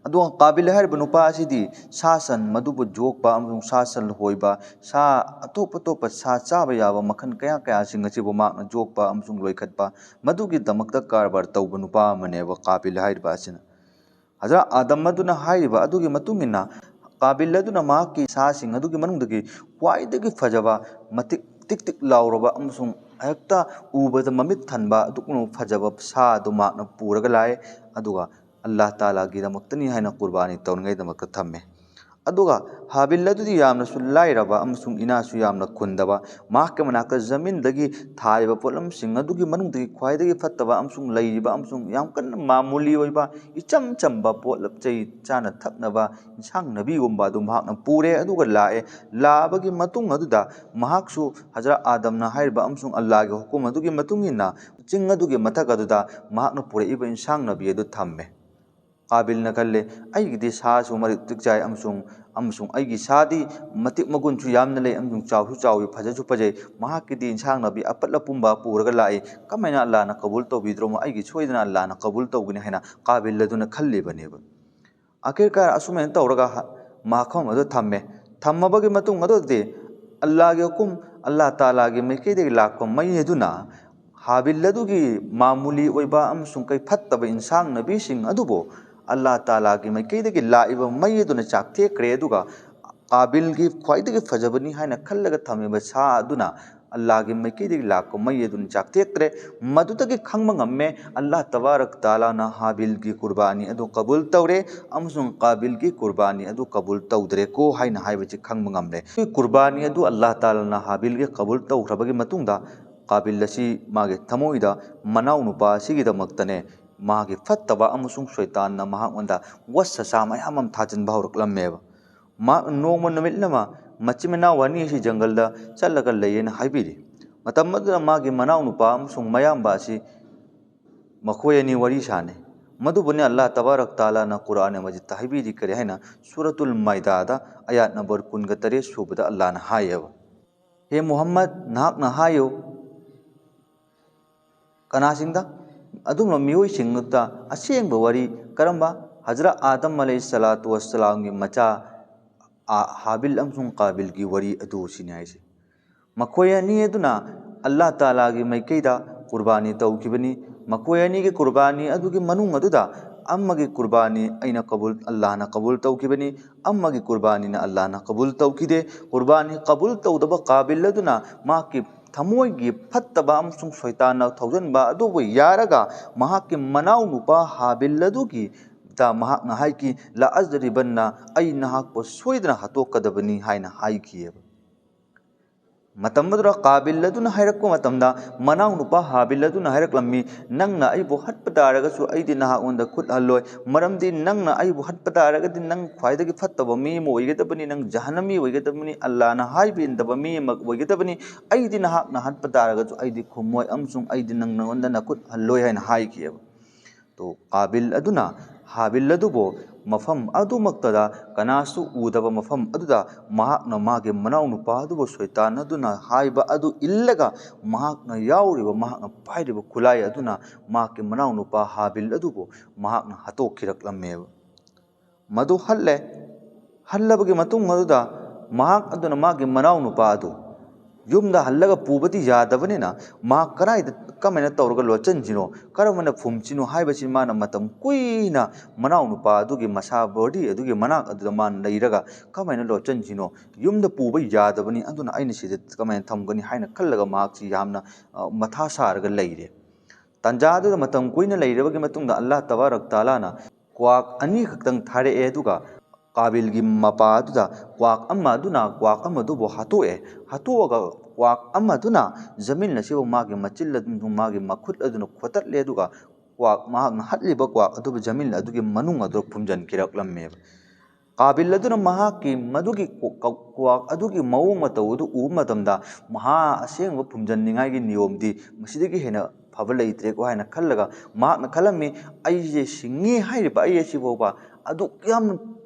ꯑꯗꯨꯒ ꯀꯥꯕꯤꯜ ꯍꯥꯏꯔꯤꯕ ꯅꯨꯄꯥ ꯑꯁꯤꯗꯤ ꯁꯥ ꯁꯟ ꯃꯗꯨꯕꯨ ꯌꯣꯛꯄ ꯑꯃꯁꯨꯡ ꯁꯥ ꯁꯟ ꯂꯣꯏꯕ, ꯁꯥ ꯑꯇꯣꯞ ꯑꯇꯣꯞꯄ ꯁꯥ ꯆꯥꯕ ꯌꯥꯕ ꯃꯈꯜ ꯀꯌꯥ ꯀꯌꯥꯁꯤꯡ ꯑꯁꯤꯕꯨ ꯃꯍꯥꯛꯅ ꯌꯣꯛꯄ ꯑꯃꯁꯨꯡ ꯂꯣꯏꯈꯠꯄ, ꯃꯗꯨꯒꯤꯗꯃꯛꯇ ꯀꯔꯕꯥꯔ ꯇꯧꯕ ꯅꯨꯄꯥ ꯑꯃꯅꯦꯕ ꯀꯥꯕꯤꯜ ꯍꯥꯏꯔꯤꯕ ꯑꯁꯤꯅ꯫ ꯍꯖꯔꯠ ꯑꯥꯗꯝ ꯑꯗꯨꯅ ꯍꯥꯏꯔꯤꯕ ꯑꯗꯨꯒꯤ ꯃꯇꯨꯡ ꯏꯟꯅ ꯀꯥꯕꯤꯜ ꯑꯗꯨꯅ ꯃꯍꯥꯛꯀꯤ ꯁꯥꯁꯤꯡ ꯑꯗꯨꯒꯤ ꯃꯅꯨꯡꯗꯒꯤ ꯈ꯭ꯋꯥꯏꯗꯒꯤ ꯐꯖꯕ, ꯃꯇꯤꯛ ꯇꯤꯛ ꯇꯤꯛ ꯂꯥꯎꯔꯕ ꯑꯃꯁꯨꯡ ꯍꯦꯛꯇ ꯎꯕꯗ ꯃꯃꯤꯠ ꯊꯟꯕ ꯑꯗꯨꯒꯨꯝꯂꯕ ꯐꯖꯕ ꯁꯥ ꯑꯗꯨ ꯃꯍꯥꯛꯅ ꯄꯨꯔꯒ ꯂꯥꯛꯑꯦ꯫ ꯑꯗꯨꯒ ꯑꯜꯂꯥꯍ ꯇꯥꯂꯥꯒꯤꯗꯃꯛꯇꯅꯤ ꯍꯥꯏꯅ ꯀꯨꯔꯕꯥꯅꯤ ꯇꯧꯅꯉꯥꯏꯗꯃꯛꯇ ꯊꯝꯃꯦ꯫ ꯑꯗꯨꯒ ꯍꯥꯕꯤꯜ ꯑꯗꯨꯗꯤ ꯌꯥꯝꯅꯁꯨ ꯂꯥꯏꯔꯕ ꯑꯃꯁꯨꯡ ꯏꯅꯥꯁꯨ ꯌꯥꯝꯅ ꯈꯨꯟꯗꯕ, ꯃꯍꯥꯛꯀꯤ ꯃꯅꯥꯛꯇ ꯖꯃꯤꯟꯗꯒꯤ ꯊꯥꯔꯤꯕ ꯄꯣꯠꯂꯝꯁꯤꯡ ꯑꯗꯨꯒꯤ ꯃꯅꯨꯡꯗꯒꯤ ꯈ꯭ꯋꯥꯏꯗꯒꯤ ꯐꯠꯇꯕ ꯑꯃꯁꯨꯡ ꯂꯩꯔꯤꯕ ꯑꯃꯁꯨꯡ ꯌꯥꯝ ꯀꯟꯅ ꯃꯥꯃꯨꯂꯤ ꯑꯣꯏꯕ ꯏꯆꯝ ꯆꯝꯕ ꯄꯣꯠꯂꯝ ꯆꯩ ꯆꯥꯅ ꯊꯛꯅꯕ ꯏꯟꯁꯥꯡ ꯅꯥꯄꯤꯒꯨꯝꯕ ꯑꯗꯨ ꯃꯍꯥꯛꯅ ꯄꯨꯔꯦ꯫ ꯑꯗꯨꯒ ꯂꯥꯛꯑꯦ꯫ ꯂꯥꯛꯑꯕꯒꯤ ꯃꯇꯨꯡ ꯑꯗꯨꯗ ꯃꯍꯥꯛꯁꯨ ꯍꯖꯔꯠ ꯑꯥꯗꯝꯅ ꯍꯥꯏꯔꯤꯕ ꯑꯃꯁꯨꯡ ꯑꯜꯂꯥꯍꯒꯤ ꯍꯨꯀꯨꯝ ꯑꯗꯨꯒꯤ ꯃꯇꯨꯡ ꯏꯟꯅ ꯆꯤꯡ ꯑꯗꯨꯒꯤ ꯃꯊꯛ ꯑꯗꯨꯗ ꯃꯍꯥꯛꯅ ꯄꯨꯔꯛꯏꯕ ꯏꯟꯁꯥꯡ ꯅꯥꯄꯤ ꯑꯗꯨ ꯊꯝꯃꯦ꯫ ꯀꯥꯕꯤꯜꯅ ꯈꯜꯂꯦ, "ꯑꯩꯒꯤꯗꯤ ꯁꯥꯁꯨ ꯃꯔꯤꯛ ꯃꯇꯤꯛ ꯆꯥꯏ ꯑꯃꯁꯨꯡ, ꯑꯃꯁꯨꯡ ꯑꯩꯒꯤ ꯁꯥꯗꯤ ꯃꯇꯤꯛ ꯃꯒꯨꯟꯁꯨ ꯌꯥꯝꯅ ꯂꯩ ꯑꯃꯁꯨꯡ ꯆꯥꯎꯁꯨ ꯆꯥꯎꯏ, ꯐꯖꯁꯨ ꯐꯖꯩ꯫ ꯃꯍꯥꯛꯀꯤꯗꯤ ꯏꯟꯁꯥꯡ ꯅꯥꯄꯤ ꯑꯄꯠ ꯑꯄꯨꯝꯕ ꯄꯨꯔꯒ ꯂꯥꯛꯏ꯫ ꯀꯃꯥꯏꯅ ꯑꯜꯂꯥꯍꯅ ꯀꯕꯨꯜ ꯇꯧꯕꯤꯗ꯭ꯔꯣꯃꯣ? ꯑꯩꯒꯤ ꯁꯣꯏꯗꯅ ꯑꯜꯂꯥꯍꯅ ꯀꯕꯨꯜ ꯇꯧꯒꯅꯤ" ꯍꯥꯏꯅ ꯀꯥꯕꯤꯜ ꯑꯗꯨꯅ ꯈꯜꯂꯤꯕꯅꯦꯕ꯫ ꯑꯈꯤꯔꯀꯥꯔ ꯑꯁꯨꯃꯥꯏꯅ ꯇꯧꯔꯒ ꯍ-, ꯃꯐꯝ ꯑꯗꯨ ꯊꯝꯃꯦ꯫ ꯊꯝꯃꯕꯒꯤ ꯃꯇꯨꯡ ꯑꯗꯨꯗꯤ ꯑꯜꯂꯥꯍꯒꯤ ꯍꯨꯀꯨꯝ, ꯑꯜꯂꯥꯍ ꯇꯥꯂꯥꯒꯤ ꯃꯥꯏꯀꯩꯗꯒꯤ ꯂꯥꯛꯄ ꯃꯩ ꯑꯗꯨꯅ ꯍꯥꯕꯤꯜ ꯑꯗꯨꯒꯤ ꯃꯥꯃꯨꯂꯤ ꯑꯣꯏꯕ ꯑꯃꯁꯨꯡ ꯀꯩ ꯐꯠꯇꯕ ꯏꯟꯁꯥꯡ ꯅꯥꯄꯤꯁꯤꯡ ꯑꯗꯨꯕꯨ ꯑꯜꯂꯥꯍ ꯇꯥꯂꯥꯒꯤ ꯃꯥꯏꯀꯩꯗꯒꯤ ꯂꯥꯛꯏꯕ ꯃꯩ ꯑꯗꯨꯅ ꯆꯥꯛꯊꯦꯛꯈ꯭ꯔꯦ꯫ ꯑꯗꯨꯒ ꯀꯥꯕꯤꯜꯒꯤ ꯈ꯭ꯋꯥꯏꯗꯒꯤ ꯐꯖꯕꯅꯤ ꯍꯥꯏꯅ ꯈꯜꯂꯒ ꯊꯝꯃꯤꯕ ꯁꯥ ꯑꯗꯨꯅ ꯑꯜꯂꯥꯍꯒꯤ ꯃꯥꯏꯀꯩꯗꯒꯤ ꯂꯥꯛꯄ ꯃꯩ ꯑꯗꯨꯅ ꯆꯥꯛꯊꯦꯛꯈ꯭ꯔꯦ꯫ ꯃꯗꯨꯗꯒꯤ ꯈꯪꯕ ꯉꯝꯃꯦ, ꯑꯜꯂꯥꯍ ꯇꯕꯥꯔꯛ ꯇꯥꯂꯥꯅ ꯍꯥꯕꯤꯜꯒꯤ ꯀꯨꯔꯕꯥꯅꯤ ꯑꯗꯨ ꯀꯕꯨꯜ ꯇꯧꯔꯦ ꯑꯃꯁꯨꯡ ꯀꯥꯕꯤꯜꯒꯤ ꯀꯨꯔꯕꯥꯅꯤ ꯑꯗꯨ ꯀꯕꯨꯜ ꯇꯧꯗ꯭ꯔꯦꯀꯣ ꯍꯥꯏꯅ ꯍꯥꯏꯕꯁꯤ ꯈꯪꯕ ꯉꯝꯂꯦ꯫ ꯀꯨꯔꯕꯥꯅꯤ ꯑꯗꯨ ꯑꯜꯂꯥꯍ ꯇꯥꯂꯥꯅ ꯍꯥꯕꯤꯜꯒꯤ ꯀꯕꯨꯜ ꯇꯧꯈ꯭ꯔꯕꯒꯤ ꯃꯇꯨꯡꯗ ꯀꯥꯕꯤꯜ ꯑꯁꯤ ꯃꯥꯒꯤ ꯊꯃꯣꯏꯗ ꯃꯅꯥꯎꯅꯨꯄꯥ ꯑꯁꯤꯒꯤꯗꯃꯛꯇꯅꯦ, ꯃꯥꯒꯤ ꯐꯠꯇꯕ ꯑꯃꯁꯨꯡ ꯁꯣꯏꯇꯥꯟꯅ ꯃꯍꯥꯛꯉꯣꯟꯗ ꯋꯁꯋꯥꯁꯥ ꯃꯌꯥꯝ ꯑꯃ ꯊꯥꯖꯤꯟꯕ ꯍꯧꯔꯛꯂꯝꯃꯦꯕ꯫ ꯃꯍꯥꯛꯅ ꯅꯣꯡꯃ ꯅꯨꯃꯤꯠ ꯑꯃ ꯃꯆꯤꯟ ꯃꯅꯥꯎ ꯑꯅꯤ ꯑꯁꯤ ꯖꯪꯒꯜꯗ ꯆꯠꯂꯒ ꯂꯩꯌꯦꯅ ꯍꯥꯏꯕꯤꯔꯤ꯫ ꯃꯇꯝ ꯑꯗꯨꯗ ꯃꯥꯒꯤ ꯃꯅꯥꯎꯅꯨꯄꯥ ꯑꯃꯁꯨꯡ ꯃꯌꯥꯝꯕ ꯑꯁꯤ ꯃꯈꯣꯏ ꯑꯅꯤ ꯋꯥꯔꯤ ꯁꯥꯅꯩ꯫ ꯃꯗꯨꯕꯨꯅꯤ ꯑꯜꯂꯥꯍ ꯇꯕꯥꯔꯛ ꯇꯥꯂꯥꯅ ꯀꯨꯔꯥꯟ ꯃꯖꯤꯗꯇ ꯍꯥꯏꯕꯤꯔꯤ꯫ ꯀꯔꯤ ꯍꯥꯏꯅ? ꯁꯨꯔꯥꯇꯨꯜ ꯃꯥꯏꯗꯥꯗ ꯑꯌꯥꯠ ꯅꯝꯕꯔ ꯀꯨꯟꯒ ꯇꯔꯦꯠ ꯁꯨꯕꯗ ꯑꯜꯂꯥꯍꯅ ꯍꯥꯏꯌꯦꯕ, "ꯍꯦ ꯃꯨꯍꯝꯃꯗ, ꯅꯍꯥꯛꯅ ꯍꯥꯏꯌꯨ, ꯀꯅꯥꯁꯤꯡꯗ? ꯑꯗꯨꯝꯕ ꯃꯤꯑꯣꯏꯁꯤꯡ ꯑꯗꯨꯗ ꯑꯁꯦꯡꯕ ꯋꯥꯔꯤ ꯀꯔꯝꯕ? ꯍꯖꯔꯠ ꯑꯥꯗꯝ ꯑꯂꯩꯍꯤ ꯁꯂꯥꯇꯨ ꯋꯁꯁꯂꯥꯝꯒꯤ ꯃꯆꯥ, ꯑ, ꯍꯥꯕꯤꯜ ꯑꯃꯁꯨꯡ ꯀꯥꯕꯤꯜꯒꯤ ꯋꯥꯔꯤ ꯑꯗꯨ ꯁꯤꯅꯤ ꯍꯥꯏꯁꯦ꯫ ꯃꯈꯣꯏ ꯑꯅꯤ ꯑꯗꯨꯅ ꯑꯜꯂꯥꯍ ꯇꯥꯂꯥꯒꯤ ꯃꯥꯏꯀꯩꯗ ꯀꯨꯔꯕꯥꯅꯤ ꯇꯧꯈꯤꯕꯅꯤ꯫ ꯃꯈꯣꯏ ꯑꯅꯤꯒꯤ ꯀꯨꯔꯕꯥꯅꯤ ꯑꯗꯨꯒꯤ ꯃꯅꯨꯡ ꯑꯗꯨꯗ ꯑꯃꯒꯤ ꯀꯨꯔꯕꯥꯅꯤ ꯑꯩꯅ ꯀꯕꯨꯜ, ꯑꯜꯂꯥꯍꯅ ꯀꯕꯨꯜ ꯇꯧꯈꯤꯕꯅꯤ, ꯑꯃꯒꯤ ꯀꯨꯔꯕꯥꯅꯤꯅ ꯑꯜꯂꯥꯍꯅ ꯀꯕꯨꯜ ꯇꯧꯈꯤꯗꯦ꯫ ꯀꯨꯔꯕꯥꯅꯤ ꯀꯕꯨꯜ ꯇꯧꯗꯕ ꯀꯥꯕꯤꯜ ꯑꯗꯨꯅ ꯃꯍꯥꯛꯀꯤ ꯊꯃꯣꯏꯒꯤ ꯐꯠꯇꯕ ꯑꯃꯁꯨꯡ ꯁꯣꯏꯇꯥꯟꯅ ꯊꯧꯖꯟꯕ ꯑꯗꯨꯕꯨ ꯌꯥꯔꯒ ꯃꯍꯥꯛꯀꯤ ꯃꯅꯥꯎꯅꯨꯄꯥ ꯍꯥꯕꯤꯜ ꯑꯗꯨꯒꯤ ꯗ ꯃꯍꯥꯛꯅ ꯍꯥꯏꯈꯤ, "ꯂꯥ ꯑꯖꯔꯤꯕꯟꯅ, ꯑꯩ ꯅꯍꯥꯛꯄꯨ ꯁꯣꯏꯗꯅ ꯍꯥꯠꯇꯣꯛꯀꯗꯕꯅꯤ" ꯍꯥꯏꯅ ꯍꯥꯏꯈꯤꯑꯕ꯫ ꯃꯇꯝ ꯑꯗꯨꯗ ꯀꯥꯕꯤꯜ ꯑꯗꯨꯅ ꯍꯥꯏꯔꯛꯄ ꯃꯇꯝꯗ, ꯃꯅꯥꯎꯅꯨꯄꯥ ꯍꯥꯕꯤꯜ ꯑꯗꯨꯅ ꯍꯥꯏꯔꯛꯂꯝꯃꯤ, "ꯅꯪꯅ ꯑꯩꯕꯨ ꯍꯥꯠꯄ ꯇꯥꯔꯒꯁꯨ ꯑꯩꯗꯤ ꯅꯍꯥꯛꯉꯣꯟꯗ ꯈꯨꯠ ꯍꯜꯂꯣꯏ, ꯃꯔꯝꯗꯤ ꯅꯪꯅ ꯑꯩꯕꯨ ꯍꯥꯠꯄ ꯇꯥꯔꯒꯗꯤ ꯅꯪ ꯈ꯭ꯋꯥꯏꯗꯒꯤ ꯐꯠꯇꯕ ꯃꯤ ꯑꯃ ꯑꯣꯏꯒꯗꯕꯅꯤ, ꯅꯪ ꯖꯍꯟꯅꯃꯤ ꯑꯣꯏꯒꯗꯕꯅꯤ, ꯑꯜꯂꯥꯍꯅ ꯍꯥꯏꯕ ꯏꯟꯗꯕ ꯃꯤ ꯑꯃ ꯑꯣꯏꯒꯗꯕꯅꯤ꯫ ꯑꯩꯗꯤ ꯅꯍꯥꯛꯅ ꯍꯥꯠꯄ ꯇꯥꯔꯒꯁꯨ ꯑꯩꯗꯤ ꯈꯨꯝꯃꯣꯏ ꯑꯃꯁꯨꯡ ꯑꯩꯗꯤ ꯅꯪ, ꯅꯉꯣꯟꯗ ꯅꯈꯨꯠ ꯍꯜꯂꯣꯏ" ꯍꯥꯏꯅ ꯍꯥꯏꯈꯤꯑꯕ꯫ ꯇꯣ ꯀꯥꯕꯤꯜ ꯑꯗꯨꯅ ꯍꯥꯕꯤꯜ ꯑꯗꯨꯕꯨ ꯃꯐꯝ ꯑꯗꯨꯃꯛꯇꯗ ꯀꯅꯥꯁꯨ ꯎꯗꯕ ꯃꯐꯝ ꯑꯗꯨꯗ ꯃꯍꯥꯛꯅ ꯃꯥꯒꯤ ꯃꯅꯥꯎꯅꯨꯄꯥ ꯑꯗꯨꯕꯨ ꯁꯣꯏꯇꯥꯟ ꯑꯗꯨꯅ ꯍꯥꯏꯕ ꯑꯗꯨ ꯏꯜꯂꯒ ꯃꯍꯥꯛꯅ ꯌꯥꯎꯔꯤꯕ, ꯃꯍꯥꯛꯅ ꯄꯥꯏꯔꯤꯕ ꯈꯨꯠꯂꯥꯏ ꯑꯗꯨꯅ ꯃꯍꯥꯛꯀꯤ ꯃꯅꯥꯎꯅꯨꯄꯥ ꯍꯥꯕꯤꯜ ꯑꯗꯨꯕꯨ ꯃꯍꯥꯛꯅ ꯍꯥꯠꯇꯣꯛꯈꯤꯔꯛꯂꯝꯃꯦꯕ꯫ ꯃꯗꯨ ꯍꯜꯂꯦ꯫ ꯍꯜꯂꯕꯒꯤ ꯃꯇꯨꯡ ꯑꯗꯨꯗ ꯃꯍꯥꯛ ꯑꯗꯨꯅ ꯃꯥꯒꯤ ꯃꯅꯥꯎꯅꯨꯄꯥ ꯑꯗꯨ ꯌꯨꯝꯗ ꯍꯜꯂꯒ ꯄꯨꯕꯗꯤ ꯌꯥꯗꯕꯅꯤꯅ ꯃꯍꯥꯛ ꯀꯗꯥꯏꯗ, ꯀꯃꯥꯏꯅ ꯇꯧꯔꯒ ꯂꯣꯠꯁꯤꯟꯁꯤꯅꯣ, ꯀꯔꯝꯕꯅ ꯐꯨꯝꯁꯤꯅꯣ ꯍꯥꯏꯕꯁꯤ ꯃꯥꯅ ꯃꯇꯝ ꯀꯨꯏꯅ ꯃꯅꯥꯎꯅꯨꯄꯥ ꯑꯗꯨꯒꯤ ꯃꯁꯥ, ꯕꯣꯗꯤ ꯑꯗꯨꯒꯤ ꯃꯅꯥꯛ ꯑꯗꯨꯗ ꯃꯥꯅ ꯂꯩꯔꯒ ꯀꯃꯥꯏꯅ ꯂꯣꯠꯁꯤꯟꯁꯤꯅꯣ, ꯌꯨꯝꯗ ꯄꯨꯕ ꯌꯥꯗꯕꯅꯤ, ꯑꯗꯨꯅ ꯑꯩꯅ ꯁꯤꯗ ꯀꯃꯥꯏꯅ ꯊꯝꯒꯅꯤ ꯍꯥꯏꯅ ꯈꯜꯂꯒ ꯃꯍꯥꯛꯁꯤ ꯌꯥꯝꯅ, ꯑ, ꯃꯊꯥ ꯁꯥꯔꯒ ꯂꯩꯔꯦ꯫ ꯇꯥꯟꯖꯥꯗꯨꯗ ꯃꯇꯝ ꯀꯨꯏꯅ ꯂꯩꯔꯕꯒꯤ ꯃꯇꯨꯡꯗ ꯑꯜꯂꯥꯍ ꯇꯕꯥꯔꯛ ꯇꯥꯂꯥꯅ ꯀ꯭ꯋꯥꯛ ꯑꯅꯤꯈꯛꯇꯪ ꯊꯥꯔꯛꯑꯦ, ꯑꯗꯨꯒ ꯀꯥꯕꯤꯜꯒꯤ ꯃꯄꯥ ꯑꯗꯨꯗ ꯀ꯭ꯋꯥꯛ ꯑꯃ ꯑꯗꯨꯅ ꯀ꯭ꯋꯥꯛ ꯑꯃꯗꯨꯕꯨ ꯍꯥꯠꯇꯣꯛꯑꯦ꯫ ꯍꯥꯠꯇꯣꯛꯑꯒ ꯀ꯭ꯋꯥꯛ ꯑꯃꯗꯨꯅ ꯖꯃꯤꯜ ꯑꯁꯤꯕꯨ ꯃꯥꯒꯤ ꯃꯆꯤꯜ ꯑꯗꯨ, ꯃꯥꯒꯤ ꯃꯈꯨꯠ ꯑꯗꯨꯅ ꯈꯣꯠꯇꯠꯂꯦ, ꯑꯗꯨꯒ ꯀ꯭ꯋꯥꯛ, ꯃꯍꯥꯛꯅ ꯍꯥꯠꯂꯤꯕ ꯀ꯭ꯋꯥꯛ ꯑꯗꯨꯕꯨ ꯖꯃꯤꯜ ꯑꯗꯨꯒꯤ ꯃꯅꯨꯡ ꯑꯗꯨꯗ ꯐꯨꯝꯖꯤꯟꯈꯤꯔꯛꯂꯝꯃꯦꯕ꯫ ꯀꯥꯕꯤꯜ ꯑꯗꯨꯅ ꯃꯍꯥꯛꯀꯤ ꯃꯗꯨꯒꯤ ꯀ꯭ꯋꯥꯛ ꯑꯗꯨꯒꯤ ꯃꯑꯣꯡ ꯃꯇꯧ ꯑꯗꯨ ꯎꯕ ꯃꯇꯝꯗ, ꯃꯍꯥ ꯑꯁꯦꯡꯕ ꯐꯨꯝꯖꯟꯅꯤꯡꯉꯥꯏꯒꯤ ꯅꯤꯌꯣꯝꯗꯤ ꯃꯁꯤꯗꯒꯤ ꯍꯦꯟꯅ ꯐꯕ ꯂꯩꯇ꯭ꯔꯦꯀꯣ ꯍꯥꯏꯅ ꯈꯜꯂꯒ ꯃꯍꯥꯛꯅ ꯈꯜꯂꯝꯃꯤ, "ꯑꯩꯁꯦ ꯁꯤꯡꯉꯤ ꯍꯥꯏꯔꯤꯕ ꯑꯩ ꯑꯁꯤꯐꯥꯎꯕ ꯑꯗꯨꯛ ꯌꯥꯝꯅ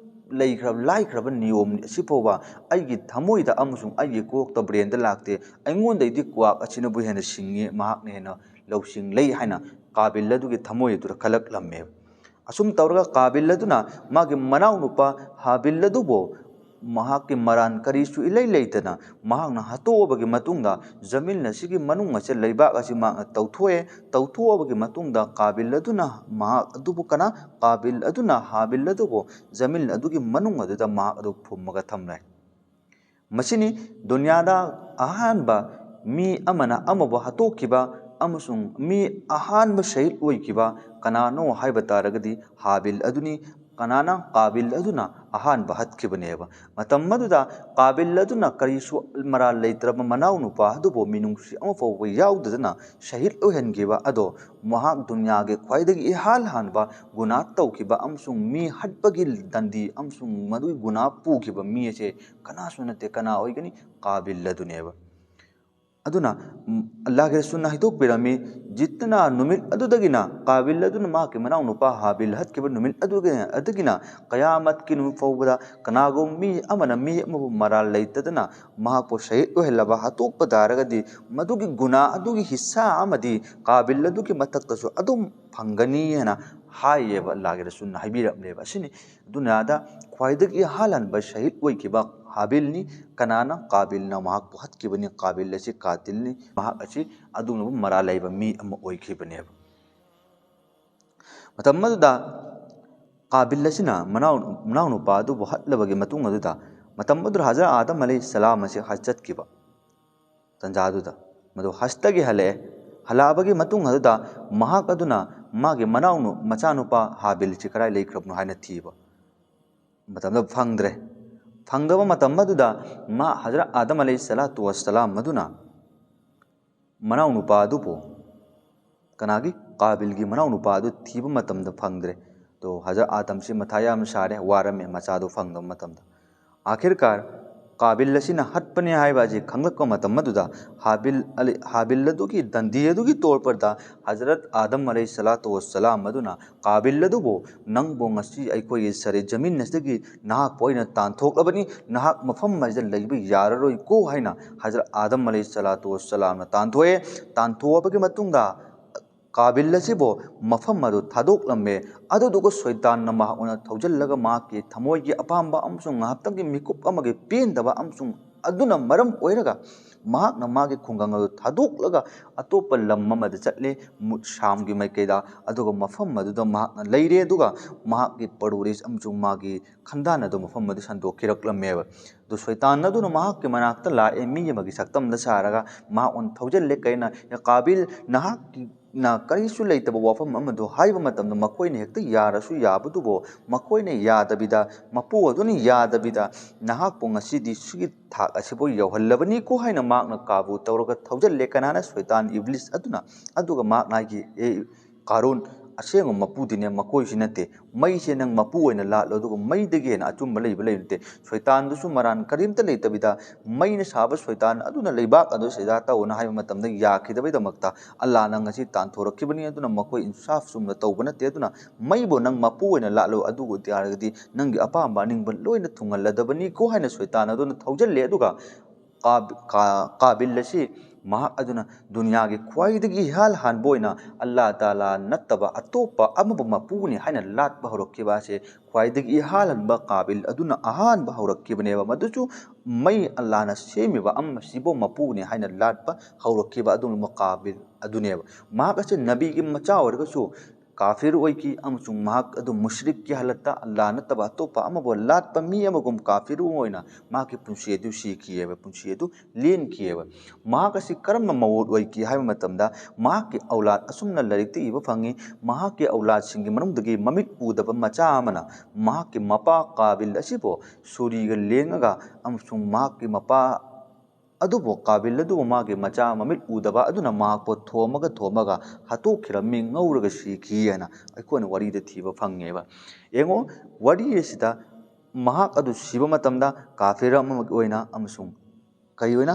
ꯂꯩꯈ꯭ꯔꯕ, ꯂꯥꯏꯈ꯭ꯔꯕ ꯅꯤꯌꯣꯝ ꯑꯁꯤꯐꯥꯎꯕ ꯑꯩꯒꯤ ꯊꯃꯣꯏꯗ ꯑꯃꯁꯨꯡ ꯑꯩꯒꯤ ꯀꯣꯛꯇ, ꯕ꯭ꯔꯦꯟꯗ ꯂꯥꯛꯇꯦ꯫ ꯑꯩꯉꯣꯟꯗꯩꯗꯤ ꯀ꯭ꯋꯥꯛ ꯑꯁꯤꯅꯕꯨ ꯍꯦꯟꯅ ꯁꯤꯡꯉꯤ, ꯃꯍꯥꯛꯅ ꯍꯦꯟꯅ ꯂꯧꯁꯤꯡ ꯂꯩ" ꯍꯥꯏꯅ ꯀꯥꯕꯤꯜ ꯑꯗꯨꯒꯤ ꯊꯃꯣꯏ ꯑꯗꯨꯗ ꯈꯜꯂꯛꯂꯝꯃꯦꯕ꯫ ꯑꯁꯨꯝ ꯇꯧꯔꯒ ꯀꯥꯕꯤꯜ ꯑꯗꯨꯅ ꯃꯥꯒꯤ ꯃꯅꯥꯎꯅꯨꯄꯥ ꯍꯥꯕꯤꯜ ꯑꯗꯨꯕꯨ ꯃꯍꯥꯛꯀꯤ ꯃꯔꯥꯟ ꯀꯔꯤꯁꯨ ꯏꯂꯩ ꯂꯩꯇꯅ ꯃꯍꯥꯛꯅ ꯍꯥꯠꯇꯣꯛꯑꯕꯒꯤ ꯃꯇꯨꯡꯗ, ꯖꯃꯤꯜ ꯑꯁꯤꯒꯤ ꯃꯅꯨꯡ ꯑꯁꯦ ꯂꯩꯕꯥꯛ ꯑꯁꯤ ꯃꯍꯥꯛꯅ ꯇꯧꯊꯣꯛꯑꯦ꯫ ꯇꯧꯊꯣꯛꯑꯕꯒꯤ ꯃꯇꯨꯡꯗ ꯀꯥꯕꯤꯜ ꯑꯗꯨꯅ ꯃꯍꯥꯛ ꯑꯗꯨꯕꯨ ꯀꯅꯥ? ꯀꯥꯕꯤꯜ ꯑꯗꯨꯅ ꯍꯥꯕꯤꯜ ꯑꯗꯨꯕꯨ ꯖꯃꯤꯜ ꯑꯗꯨꯒꯤ ꯃꯅꯨꯡ ꯑꯗꯨꯗ ꯃꯍꯥꯛ ꯑꯗꯨ ꯐꯨꯝꯃꯒ ꯊꯝꯂꯦ꯫ ꯃꯁꯤꯅꯤ ꯗꯨꯅꯤꯌꯥꯗ ꯑꯍꯥꯟꯕ ꯃꯤ ꯑꯃꯅ ꯑꯃꯕꯨ ꯍꯥꯠꯇꯣꯛꯈꯤꯕ ꯑꯃꯁꯨꯡ ꯃꯤ ꯑꯍꯥꯟꯕ ꯁꯍꯤꯗ ꯑꯣꯏꯈꯤꯕ ꯀꯅꯥꯅꯣ ꯍꯥꯏꯕ ꯇꯥꯔꯒꯗꯤ ꯍꯥꯕꯤꯜ ꯑꯗꯨꯅꯤ꯫ ꯀꯅꯥꯅ? ꯀꯥꯕꯤꯜ ꯑꯗꯨꯅ ꯑꯍꯥꯟꯕ ꯍꯥꯠꯈꯤꯕꯅꯦꯕ꯫ ꯃꯇꯝ ꯑꯗꯨꯗ ꯀꯥꯕꯤꯜ ꯑꯗꯨꯅ ꯀꯔꯤꯁꯨ ꯃꯔꯥꯜ ꯂꯩꯇ꯭ꯔꯕ ꯃꯅꯥꯎꯅꯨꯄꯥ ꯑꯗꯨꯕꯨ ꯃꯤꯅꯨꯡꯁꯤ ꯑꯃ ꯐꯥꯎꯕ ꯌꯥꯎꯗꯗꯅ ꯁꯍꯤꯗ ꯑꯣꯏꯍꯟꯈꯤꯕ ꯑꯗꯣ, ꯃꯍꯥꯛ ꯗꯨꯅꯤꯌꯥꯒꯤ ꯈ꯭ꯋꯥꯏꯗꯒꯤ ꯏꯍꯥꯟ ꯍꯥꯟꯕ ꯒꯨꯅꯥ ꯇꯧꯈꯤꯕ ꯑꯃꯁꯨꯡ ꯃꯤ ꯍꯥꯠꯄꯒꯤ ꯗꯟꯗꯤ ꯑꯃꯁꯨꯡ ꯃꯗꯨꯒꯤ ꯒꯨꯅꯥ ꯄꯨꯈꯤꯕ ꯃꯤ ꯑꯁꯦ ꯀꯅꯥꯁꯨ ꯅꯠꯇꯦ, ꯀꯅꯥ ꯑꯣꯏꯒꯅꯤ? ꯀꯥꯕꯤꯜ ꯑꯗꯨꯅꯦꯕ꯫ ꯑꯗꯨꯅ, ꯎꯝ, ꯑꯜꯂꯥꯍꯒꯤ ꯔꯁꯨꯜꯅ ꯍꯥꯏꯗꯣꯛꯄꯤꯔꯝꯃꯤ, ꯖꯤꯠꯇꯅ ꯅꯨꯃꯤꯠ ꯑꯗꯨꯗꯒꯤꯅ, ꯀꯥꯕꯤꯜ ꯑꯗꯨꯅ ꯃꯍꯥꯛꯀꯤ ꯃꯅꯥꯎꯅꯨꯄꯥ ꯍꯥꯕꯤꯜ ꯍꯥꯠꯈꯤꯕ ꯅꯨꯃꯤꯠ ꯑꯗꯨꯒꯤ, ꯑꯗꯨꯒꯤꯅ ꯀꯌꯥꯃꯠꯀꯤ ꯅꯨꯃꯤꯠ ꯐꯥꯎꯕꯗ ꯀꯅꯥꯒꯨꯝꯕ ꯃꯤ ꯑꯃꯅ ꯃꯤ ꯑꯃꯕꯨ ꯃꯔꯥꯜ ꯂꯩꯇꯗꯅ ꯃꯍꯥꯛꯄꯨ ꯁꯍꯤꯗ ꯑꯣꯏꯍꯜꯂꯕ, ꯍꯥꯠꯇꯣꯛꯄ ꯇꯥꯔꯒꯗꯤ, ꯃꯗꯨꯒꯤ ꯒꯨꯅꯥ ꯑꯗꯨꯒꯤ ꯍꯤꯁꯥ ꯑꯃꯗꯤ ꯀꯥꯕꯤꯜ ꯑꯗꯨꯒꯤ ꯃꯊꯛꯇꯁꯨ ꯑꯗꯨꯝ ꯐꯪꯒꯅꯤ ꯍꯥꯏꯅ ꯍꯥꯏꯌꯦꯕ, ꯑꯜꯂꯥꯍꯒꯤ ꯔꯁꯨꯜꯅ ꯍꯥꯏꯕꯤꯔꯝꯂꯦꯕ꯫ ꯑꯁꯤꯅꯤ ꯗꯨꯅꯤꯌꯥꯗ ꯈ꯭ꯋꯥꯏꯗꯒꯤ ꯑꯍꯜ ꯍꯟꯕ ꯁꯍꯤꯗ ꯑꯣꯏꯈꯤꯕ ꯍꯥꯕꯤꯜꯅꯤ꯫ ꯀꯅꯥꯅ? ꯀꯥꯕꯤꯜꯅ ꯃꯍꯥꯛꯄꯨ ꯍꯥꯠꯈꯤꯕꯅꯤ꯫ ꯀꯥꯕꯤꯜ ꯑꯁꯤ ꯀꯥꯇꯤꯜꯅꯤ꯫ ꯃꯍꯥꯛ ꯑꯁꯤ ꯑꯗꯨꯒꯨꯝꯂꯕ ꯃꯔꯥꯜ ꯂꯩꯕ ꯃꯤ ꯑꯃ ꯑꯣꯏꯈꯤꯕꯅꯦꯕ꯫ ꯃꯇꯝ ꯑꯗꯨꯗ ꯀꯥꯕꯤꯜ ꯑꯁꯤꯅ ꯃꯅꯥꯎ-, ꯃꯅꯥꯎꯅꯨꯄꯥ ꯑꯗꯨꯕꯨ ꯍꯥꯠꯂꯕꯒꯤ ꯃꯇꯨꯡ ꯑꯗꯨꯗ, ꯃꯇꯝ ꯑꯗꯨꯗ ꯍꯖꯔꯠ ꯑꯥꯗꯝ ꯑꯂꯩꯍꯤ ꯁꯂꯥꯝ ꯑꯁꯤ ꯍꯖ ꯆꯠꯈꯤꯕ ꯇꯟꯖꯥꯗꯨꯗ, ꯃꯗꯨ ꯍꯖꯇꯒꯤ ꯍꯜꯂꯛꯑꯦ꯫ ꯍꯜꯂꯛꯑꯕꯒꯤ ꯃꯇꯨꯡ ꯑꯗꯨꯗ ꯃꯍꯥꯛ ꯑꯗꯨꯅ ꯃꯥꯒꯤ ꯃꯅꯥꯎꯅꯨ-, ꯃꯆꯥꯅꯨꯄꯥ ꯍꯥꯕꯤꯜꯁꯤ ꯀꯗꯥꯏ ꯂꯩꯈ꯭ꯔꯕꯅꯣ ꯍꯥꯏꯅ ꯊꯤꯕ ꯃꯇꯝꯗ ꯐꯪꯗ꯭ꯔꯦ꯫ ꯐꯪꯗꯕ ꯃꯇꯝ ꯑꯗꯨꯗ ꯃꯥ ꯍꯖꯔꯠ ꯑꯥꯗꯝ ꯑꯂꯩꯍꯤ ꯁꯂꯥꯇꯨ ꯋꯁꯁꯂꯥꯝ ꯑꯗꯨꯅ ꯃꯅꯥꯎꯅꯨꯄꯥ ꯑꯗꯨꯕꯨ, ꯀꯅꯥꯒꯤ? ꯀꯥꯕꯤꯜꯒꯤ ꯃꯅꯥꯎꯅꯨꯄꯥ ꯑꯗꯨ ꯊꯤꯕ ꯃꯇꯝꯗ ꯐꯪꯗ꯭ꯔꯦ꯫ ꯇꯣ, ꯍꯖꯔꯠ ꯑꯥꯗꯝꯁꯤ ꯃꯊꯥ ꯌꯥꯝ ꯁꯥꯔꯦ, ꯋꯥꯔꯝꯃꯦ ꯃꯆꯥꯗꯨ ꯐꯪꯗꯕ ꯃꯇꯝꯗ꯫ ꯑꯥꯈꯤꯔꯀꯥꯔ ꯀꯥꯕꯤꯜ ꯑꯁꯤꯅ ꯍꯠꯄꯅꯦ ꯍꯥꯏꯕ ꯑꯁꯤ ꯈꯪꯂꯛꯄ ꯃꯇꯝ ꯑꯗꯨꯗ ꯍꯥꯕꯤꯜ ꯑꯂꯤ-, ꯍꯥꯕꯤꯜ ꯑꯗꯨꯒꯤ ꯗꯟꯗꯤ ꯑꯗꯨꯒꯤ ꯇꯣꯔꯄꯗ ꯍꯖꯔꯠ ꯑꯥꯗꯝ ꯑꯂꯩꯍꯤ ꯁꯂꯥꯇꯨ ꯋꯁꯁꯂꯥꯝ ꯑꯗꯨꯅ ꯀꯥꯕꯤꯜ ꯑꯗꯨꯕꯨ, "ꯅꯪꯕꯨ ꯉꯁꯤ ꯑꯩꯈꯣꯏꯒꯤ ꯁꯔꯦ ꯖꯃꯤꯟ ꯑꯁꯤꯗꯒꯤ ꯅꯍꯥꯛꯄꯨ ꯑꯩꯅ ꯇꯥꯟꯊꯣꯛꯂꯕꯅꯤ, ꯅꯍꯥꯛ ꯃꯐꯝ ꯑꯁꯤꯗ ꯂꯩꯕ ꯌꯥꯔꯔꯣꯏꯀꯣ" ꯍꯥꯏꯅ ꯍꯖꯔꯠ ꯑꯥꯗꯝ ꯑꯂꯩꯍꯤ ꯁꯂꯥꯇꯨ ꯋꯁꯁꯂꯥꯝꯅ ꯇꯥꯟꯊꯣꯛꯑꯦ꯫ ꯇꯥꯟꯊꯣꯛꯑꯕꯒꯤ ꯃꯇꯨꯡꯗ ꯀꯥꯕꯤꯜ ꯑꯁꯤꯕꯨ ꯃꯐꯝ ꯑꯗꯨ ꯊꯥꯗꯣꯛꯂꯝꯃꯦ꯫ ꯑꯗꯨꯗꯨꯒ ꯁꯣꯏꯇꯥꯟꯅ ꯃꯍꯥꯛ ꯑꯣꯏꯅ ꯊꯧꯖꯤꯜꯂꯒ ꯃꯍꯥꯛꯀꯤ ꯊꯃꯣꯏꯒꯤ ꯑꯄꯥꯝꯕ ꯑꯃꯁꯨꯡ ꯉꯥꯏꯍꯥꯛꯇꯪꯒꯤ ꯃꯤꯀꯨꯞ ꯑꯃꯒꯤ ꯄꯦꯟꯗꯕ ꯑꯃꯁꯨꯡ ꯑꯗꯨꯅ ꯃꯔꯝ ꯑꯣꯏꯔꯒ ꯃꯍꯥꯛꯅ ꯃꯥꯒꯤ ꯈꯨꯡꯒꯪ ꯑꯗꯨ ꯊꯥꯗꯣꯛꯂꯒ ꯑꯇꯣꯞꯄ ꯂꯝ ꯑꯃꯗ ꯆꯠꯂꯦ, ꯃꯨ-, ꯁꯥꯝꯒꯤ ꯃꯥꯏꯀꯩꯗ꯫ ꯑꯗꯨꯒ ꯃꯐꯝ ꯑꯗꯨꯗ ꯃꯍꯥꯛꯅ ꯂꯩꯔꯦ꯫ ꯑꯗꯨꯒ ꯃꯍꯥꯛꯀꯤ ꯄꯔꯣꯔꯤꯁ ꯑꯃꯁꯨꯡ ꯃꯥꯒꯤ ꯈꯟꯗꯥꯅꯗꯨ ꯃꯐꯝ ꯑꯗꯨ ꯁꯟꯗꯣꯛꯈꯤꯔꯛꯂꯝꯃꯦꯕ꯫ ꯑꯗꯨ ꯁꯣꯏꯇꯥꯟ ꯑꯗꯨꯅ ꯃꯍꯥꯛꯀꯤ ꯃꯅꯥꯛꯇ ꯂꯥꯛꯑꯦ, ꯃꯤ ꯑꯃꯒꯤ ꯁꯛꯇꯝꯗ ꯁꯥꯔꯒ ꯃꯍꯥꯛ ꯑꯣꯏꯅ ꯊꯧꯖꯤꯜꯂꯦ꯫ ꯀꯩꯅ, "ꯌꯥ ꯀꯥꯕꯤꯜ, ꯅꯍꯥꯛꯀꯤ ꯅ ꯀꯔꯤꯁꯨ ꯂꯩꯇꯕ ꯋꯥꯐꯝ ꯑꯃꯗꯨ ꯍꯥꯏꯕ ꯃꯇꯝꯗ ꯃꯈꯣꯏꯅ ꯍꯦꯛꯇ ꯌꯥꯔꯁꯨ ꯌꯥꯕꯗꯨꯕꯨ ꯃꯈꯣꯏꯅ ꯌꯥꯗꯕꯤꯗ, ꯃꯄꯨ ꯑꯗꯨꯅ ꯌꯥꯗꯕꯤꯗ ꯅꯍꯥꯛꯄꯨ ꯉꯁꯤꯗꯤ ꯁꯤꯒꯤ ꯊꯥꯛ ꯑꯁꯤꯐꯥꯎ ꯌꯧꯍꯜꯂꯕꯅꯤꯀꯣ" ꯍꯥꯏꯅ ꯃꯍꯥꯛꯅ ꯀꯥꯕꯨ ꯇꯧꯔꯒ ꯊꯧꯖꯤꯜꯂꯦ꯫ ꯀꯅꯥꯅ? ꯁꯣꯏꯇꯥꯟ ꯏꯕ꯭ꯂꯤꯁ ꯑꯗꯨꯅ꯫ ꯑꯗꯨꯒ ꯃꯍꯥꯛꯅ ꯍꯥꯏꯈꯤ, "ꯑꯦ ꯀꯥꯔꯨꯟ, ꯑꯁꯦꯡꯕ ꯃꯄꯨꯗꯤꯅꯦ ꯃꯈꯣꯏꯁꯤ ꯅꯠꯇꯦ, ꯃꯩꯁꯦ ꯅꯪ ꯃꯄꯨ ꯑꯣꯏꯅ ꯂꯥꯠꯂꯣ, ꯑꯗꯨꯒ ꯃꯩꯗꯒꯤ ꯍꯦꯟꯅ ꯑꯆꯨꯝꯕ ꯂꯩꯕ ꯂꯩꯕ ꯅꯠꯇꯦ꯫ ꯁꯣꯏꯇꯥꯟꯗꯨꯁꯨ ꯃꯔꯥꯟ ꯀꯔꯤꯝꯇ ꯂꯩꯇꯕꯤꯗ ꯃꯩꯅ ꯁꯥꯕ ꯁꯣꯏꯇꯥꯟ ꯑꯗꯨꯅ ꯂꯩꯕꯥꯛ ꯑꯗꯨ ꯁꯤꯗꯥ ꯇꯧꯅ ꯍꯥꯏꯕ ꯃꯇꯝꯗ ꯌꯥꯈꯤꯗꯕꯩꯗꯃꯛꯇ ꯑꯜꯂꯥꯅ ꯉꯁꯤ ꯇꯥꯟꯊꯣꯔꯛꯈꯤꯕꯅꯤ꯫ ꯑꯗꯨꯅ ꯃꯈꯣꯏ ꯏꯟꯁꯥꯐ ꯆꯨꯝꯅ ꯇꯧꯕ ꯅꯠꯇꯦ꯫ ꯑꯗꯨꯅ ꯃꯩꯕꯨ ꯅꯪ ꯃꯄꯨ ꯑꯣꯏꯅ ꯂꯥꯠꯂꯣ, ꯑꯗꯨ ꯑꯣꯏ ꯇꯥꯔꯒꯗꯤ ꯅꯪꯒꯤ ꯑꯄꯥꯝꯕ ꯑꯅꯤꯡꯕ ꯂꯣꯏꯅ ꯊꯨꯡꯍꯜꯂꯗꯕꯅꯤꯀꯣ" ꯍꯥꯏꯅ ꯁꯣꯏꯇꯥꯟ ꯑꯗꯨꯅ ꯊꯧꯖꯤꯜꯂꯦ꯫ ꯑꯗꯨꯒ ꯀꯥ-, ꯀꯥ-, ꯀꯥꯕꯤꯜ ꯑꯁꯤ ꯃꯍꯥꯛ ꯑꯗꯨꯅ ꯗꯨꯅꯤꯌꯥꯒꯤ ꯈ꯭ꯋꯥꯏꯗꯒꯤ ꯏꯍꯥꯟ ꯍꯥꯟꯕ ꯑꯣꯏꯅ ꯑꯜꯂꯥ ꯇꯥꯂꯥ ꯅꯠꯇꯕ ꯑꯇꯣꯞꯄ ꯑꯃꯕꯨ ꯃꯄꯨꯅꯤ ꯍꯥꯏꯅ ꯂꯥꯠꯄ ꯍꯧꯔꯛꯈꯤꯕ ꯑꯁꯦ ꯈ꯭ꯋꯥꯏꯗꯒꯤ ꯏꯍꯥꯟ ꯍꯥꯟꯕ ꯀꯥꯕꯤꯜ ꯑꯗꯨꯅ ꯑꯍꯥꯟꯕ ꯍꯧꯔꯛꯈꯤꯕꯅꯦꯕ꯫ ꯃꯗꯨꯁꯨ ꯃꯩ ꯑꯜꯂꯥꯅ ꯁꯦꯝꯃꯤꯕ ꯑꯃ ꯁꯤꯕꯨ ꯃꯄꯨꯅꯤ ꯍꯥꯏꯅ ꯂꯥꯠꯄ ꯍꯧꯔꯛꯈꯤꯕ ꯑꯗꯨꯒꯨꯝꯕ ꯀꯥꯕꯤꯜ ꯑꯗꯨꯅꯦꯕ꯫ ꯃꯍꯥꯛ ꯑꯁꯦ ꯅꯕꯤꯒꯤ ꯃꯆꯥ ꯑꯣꯏꯔꯒꯁꯨ ꯀꯥꯐꯤꯔ ꯑꯣꯏꯈꯤ, ꯑꯃꯁꯨꯡ ꯃꯍꯥꯛ ꯑꯗꯨ ꯃꯨꯁ꯭ꯔꯤꯛꯀꯤ ꯍꯥꯂꯠꯇ, ꯑꯜꯂꯥ ꯅꯠꯇꯕ ꯑꯇꯣꯞꯄ ꯑꯃꯕꯨ ꯂꯥꯠꯄ ꯃꯤ ꯑꯃꯒꯨꯝ ꯀꯥꯐꯤꯔ ꯑꯣꯏꯅ ꯃꯍꯥꯛꯀꯤ ꯄꯨꯟꯁꯤ ꯑꯗꯨ ꯁꯤꯈꯤꯑꯕ, ꯄꯨꯟꯁꯤ ꯑꯗꯨ ꯂꯦꯟꯈꯤꯑꯕ꯫ ꯃꯍꯥꯛ ꯑꯁꯤ ꯀꯔꯝꯕ ꯃꯑꯣꯡ ꯑꯣꯏꯈꯤ ꯍꯥꯏꯕ ꯃꯇꯝꯗ, ꯃꯍꯥꯛꯀꯤ ꯑꯧꯂꯥꯗ ꯑꯁꯨꯝꯅ ꯂꯥꯏꯔꯤꯛꯇ ꯏꯕ ꯐꯪꯉꯤ, ꯃꯍꯥꯛꯀꯤ ꯑꯧꯂꯥꯗꯁꯤꯡꯒꯤ ꯃꯅꯨꯡꯗꯒꯤ ꯃꯃꯤꯠ ꯎꯗꯕ ꯃꯆꯥ ꯑꯃꯅ ꯃꯍꯥꯛꯀꯤ ꯃꯄꯥ ꯀꯥꯕꯤꯜ ꯑꯁꯤꯕꯨ ꯁꯨꯔꯤꯒ ꯂꯦꯡꯉꯒ ꯑꯃꯁꯨꯡ ꯃꯍꯥꯛꯀꯤ ꯃꯄꯥ ꯑꯗꯨꯕꯨ ꯀꯥꯕꯤꯜ ꯑꯗꯨꯕꯨ ꯃꯥꯒꯤ ꯃꯆꯥ ꯃꯃꯤꯠ ꯎꯗꯕ ꯑꯗꯨꯅ ꯃꯍꯥꯛꯄꯨ ꯊꯣꯝꯃꯒ ꯊꯣꯝꯃꯒ ꯍꯥꯠꯇꯣꯛꯈꯤꯔꯝꯃꯤ, ꯉꯧꯔꯒ ꯁꯤꯈꯤ ꯍꯥꯏꯅ ꯑꯩꯈꯣꯏꯅ ꯋꯥꯔꯤꯗ ꯊꯤꯕ ꯐꯪꯉꯦꯕ꯫ ꯌꯦꯡꯉꯣ, ꯋꯥꯔꯤ ꯑꯁꯤꯗ ꯃꯍꯥꯛ ꯑꯗꯨ ꯁꯤꯕ ꯃꯇꯝꯗ ꯀꯥꯐꯤꯔ ꯑꯃ ꯑꯣꯏꯅ ꯑꯃꯁꯨꯡ ꯀꯔꯤ ꯑꯣꯏꯅ,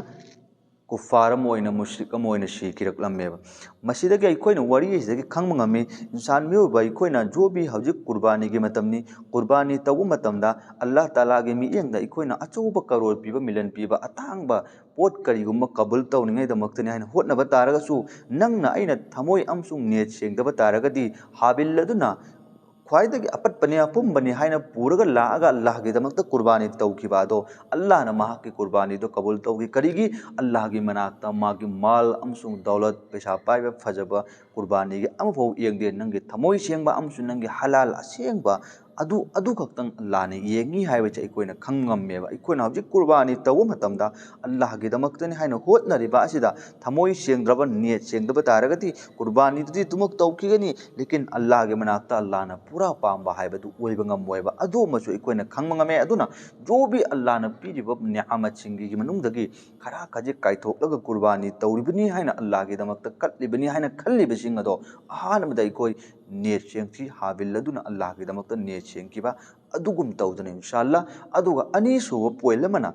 ꯀꯨꯐꯥꯔ ꯑꯃ ꯑꯣꯏꯅ, ꯃꯨꯁ꯭ꯔꯤꯛ ꯑꯃ ꯑꯣꯏꯅ ꯁꯤꯈꯤꯔꯛꯂꯝꯃꯦꯕ꯫ ꯃꯁꯤꯗꯒꯤ ꯑꯩꯈꯣꯏꯅ ꯋꯥꯔꯤ ꯑꯁꯤꯗꯒꯤ ꯈꯪꯕ ꯉꯝꯃꯤ, ꯏꯟꯁꯥꯟ ꯃꯤꯑꯣꯏꯕ ꯑꯩꯈꯣꯏꯅ ꯖꯣ ꯚꯤ ꯍꯧꯖꯤꯛ ꯀꯨꯔꯕꯥꯅꯤꯒꯤ ꯃꯇꯝꯅꯤ꯫ ꯀꯨꯔꯕꯥꯅꯤ ꯇꯧꯕ ꯃꯇꯝꯗ ꯑꯜꯂꯥꯍ ꯇꯥꯂꯥꯒꯤ ꯃꯤꯠꯌꯦꯡꯗ ꯑꯩꯈꯣꯏꯅ ꯑꯆꯧꯕ ꯀꯔꯣꯔ ꯄꯤꯕ, ꯃꯤꯂꯟ ꯄꯤꯕ, ꯑꯇꯥꯡꯕ ꯄꯣꯠ ꯀꯔꯤꯒꯨꯝꯕ ꯀꯕꯨꯜ ꯇꯧꯅꯤꯡꯉꯥꯏꯗꯃꯛꯇꯅꯤ ꯍꯥꯏꯅ ꯍꯣꯠꯅꯕ ꯇꯥꯔꯒꯁꯨ, ꯅꯪꯅ ꯑꯩꯅ ꯊꯃꯣꯏ ꯑꯃꯁꯨꯡ ꯅꯤꯌꯠ ꯁꯦꯡꯗꯕ ꯇꯥꯔꯒꯗꯤ, ꯍꯥꯕꯤꯜ ꯑꯗꯨꯅ ꯈ꯭ꯋꯥꯏꯗꯒꯤ ꯑꯄꯠꯄꯅꯤ, ꯑꯄꯨꯝꯕꯅꯤ ꯍꯥꯏꯅ ꯄꯨꯔꯒ ꯂꯥꯛꯑꯒ ꯑꯜꯂꯥꯍꯒꯤꯗꯃꯛꯇ ꯀꯨꯔꯕꯥꯅꯤ ꯇꯧꯈꯤꯕ ꯑꯗꯣ, ꯑꯜꯂꯥꯍꯅ ꯃꯍꯥꯛꯀꯤ ꯀꯨꯔꯕꯥꯅꯤꯗꯣ ꯀꯕꯨꯜ ꯇꯧꯈꯤ꯫ ꯀꯔꯤꯒꯤ? ꯑꯜꯂꯥꯍꯒꯤ ꯃꯅꯥꯛꯇ ꯃꯥꯒꯤ ꯃꯥꯜ ꯑꯃꯁꯨꯡ ꯗꯧꯂꯠ, ꯄꯩꯁꯥ ꯄꯥꯏꯕ, ꯐꯖꯕ, ꯀꯨꯔꯕꯥꯅꯤꯒꯤ ꯑꯃꯐꯥꯎ ꯌꯦꯡꯗꯦ꯫ ꯅꯪꯒꯤ ꯊꯃꯣꯏ ꯁꯦꯡꯕ ꯑꯃꯁꯨꯡ ꯅꯪꯒꯤ ꯍꯂꯥꯜ ꯑꯁꯦꯡꯕ ꯑꯗꯨ, ꯑꯗꯨ ꯈꯛꯇꯪ ꯑꯜꯂꯥꯍꯅ ꯌꯦꯡꯉꯤ ꯍꯥꯏꯕꯁꯦ ꯑꯩꯈꯣꯏꯅ ꯈꯪꯕ ꯉꯝꯃꯦꯕ꯫ ꯑꯩꯈꯣꯏꯅ ꯍꯧꯖꯤꯛ ꯀꯨꯔꯕꯥꯅꯤ ꯇꯧꯕ ꯃꯇꯝꯗ, ꯑꯜꯂꯥꯍꯒꯤꯗꯃꯛꯇꯅꯤ ꯍꯥꯏꯅ ꯍꯣꯠꯅꯔꯤꯕ ꯑꯁꯤꯗ ꯊꯃꯣꯏ ꯁꯦꯡꯗ꯭ꯔꯕ, ꯅꯤꯌꯠ ꯁꯦꯡꯗꯕ ꯇꯥꯔꯒꯗꯤ, ꯀꯨꯔꯕꯥꯅꯤꯗꯨꯗꯤ ꯑꯗꯨꯃꯛ ꯇꯧꯈꯤꯒꯅꯤ, ꯂꯦꯀꯤꯟ ꯑꯜꯂꯥꯍꯒꯤ ꯃꯅꯥꯛꯇ ꯑꯜꯂꯥꯍꯅ ꯄꯨꯔꯥ ꯄꯥꯝꯕ ꯍꯥꯏꯕꯗꯨ ꯑꯣꯏꯕ ꯉꯝꯃꯣꯏꯕ꯫ ꯑꯗꯨꯃꯁꯨ ꯑꯩꯈꯣꯏꯅ ꯈꯪꯕ ꯉꯝꯃꯦ꯫ ꯑꯗꯨꯅ ꯖꯣ ꯚꯤ ꯑꯜꯂꯥꯍꯅ ꯄꯤꯔꯤꯕ ꯅꯤꯌꯥꯃꯠꯁꯤꯡꯒꯤ ꯃꯅꯨꯡꯗꯒꯤ ꯈꯔ ꯈꯖꯤꯛ ꯀꯥꯏꯊꯣꯛꯂꯒ ꯀꯨꯔꯕꯥꯅꯤ ꯇꯧꯔꯤꯕꯅꯤ ꯍꯥꯏꯅ, ꯑꯜꯂꯥꯍꯒꯤꯗꯃꯛꯇ ꯀꯠꯂꯤꯕꯅꯤ ꯍꯥꯏꯅ ꯈꯜꯂꯤꯕꯁꯤꯡ ꯑꯗꯣ, ꯑꯍꯥꯟꯕꯗ ꯑꯩꯈꯣꯏ ꯅꯤꯌꯠ ꯁꯦꯡꯁꯤ, ꯍꯥꯕꯤꯜ ꯑꯗꯨꯅ ꯑꯜꯂꯥꯍꯒꯤꯗꯃꯛꯇ ꯅꯤꯌꯠ ꯁꯦꯡꯈꯤꯕ ꯑꯗꯨꯒꯨꯝ ꯇꯧꯗꯅ, ꯏꯟꯁꯥ ꯑꯜꯂꯥꯍ꯫ ꯑꯗꯨꯒ ꯑꯅꯤꯁꯨꯕ ꯄꯣꯏꯟ ꯑꯃꯅ,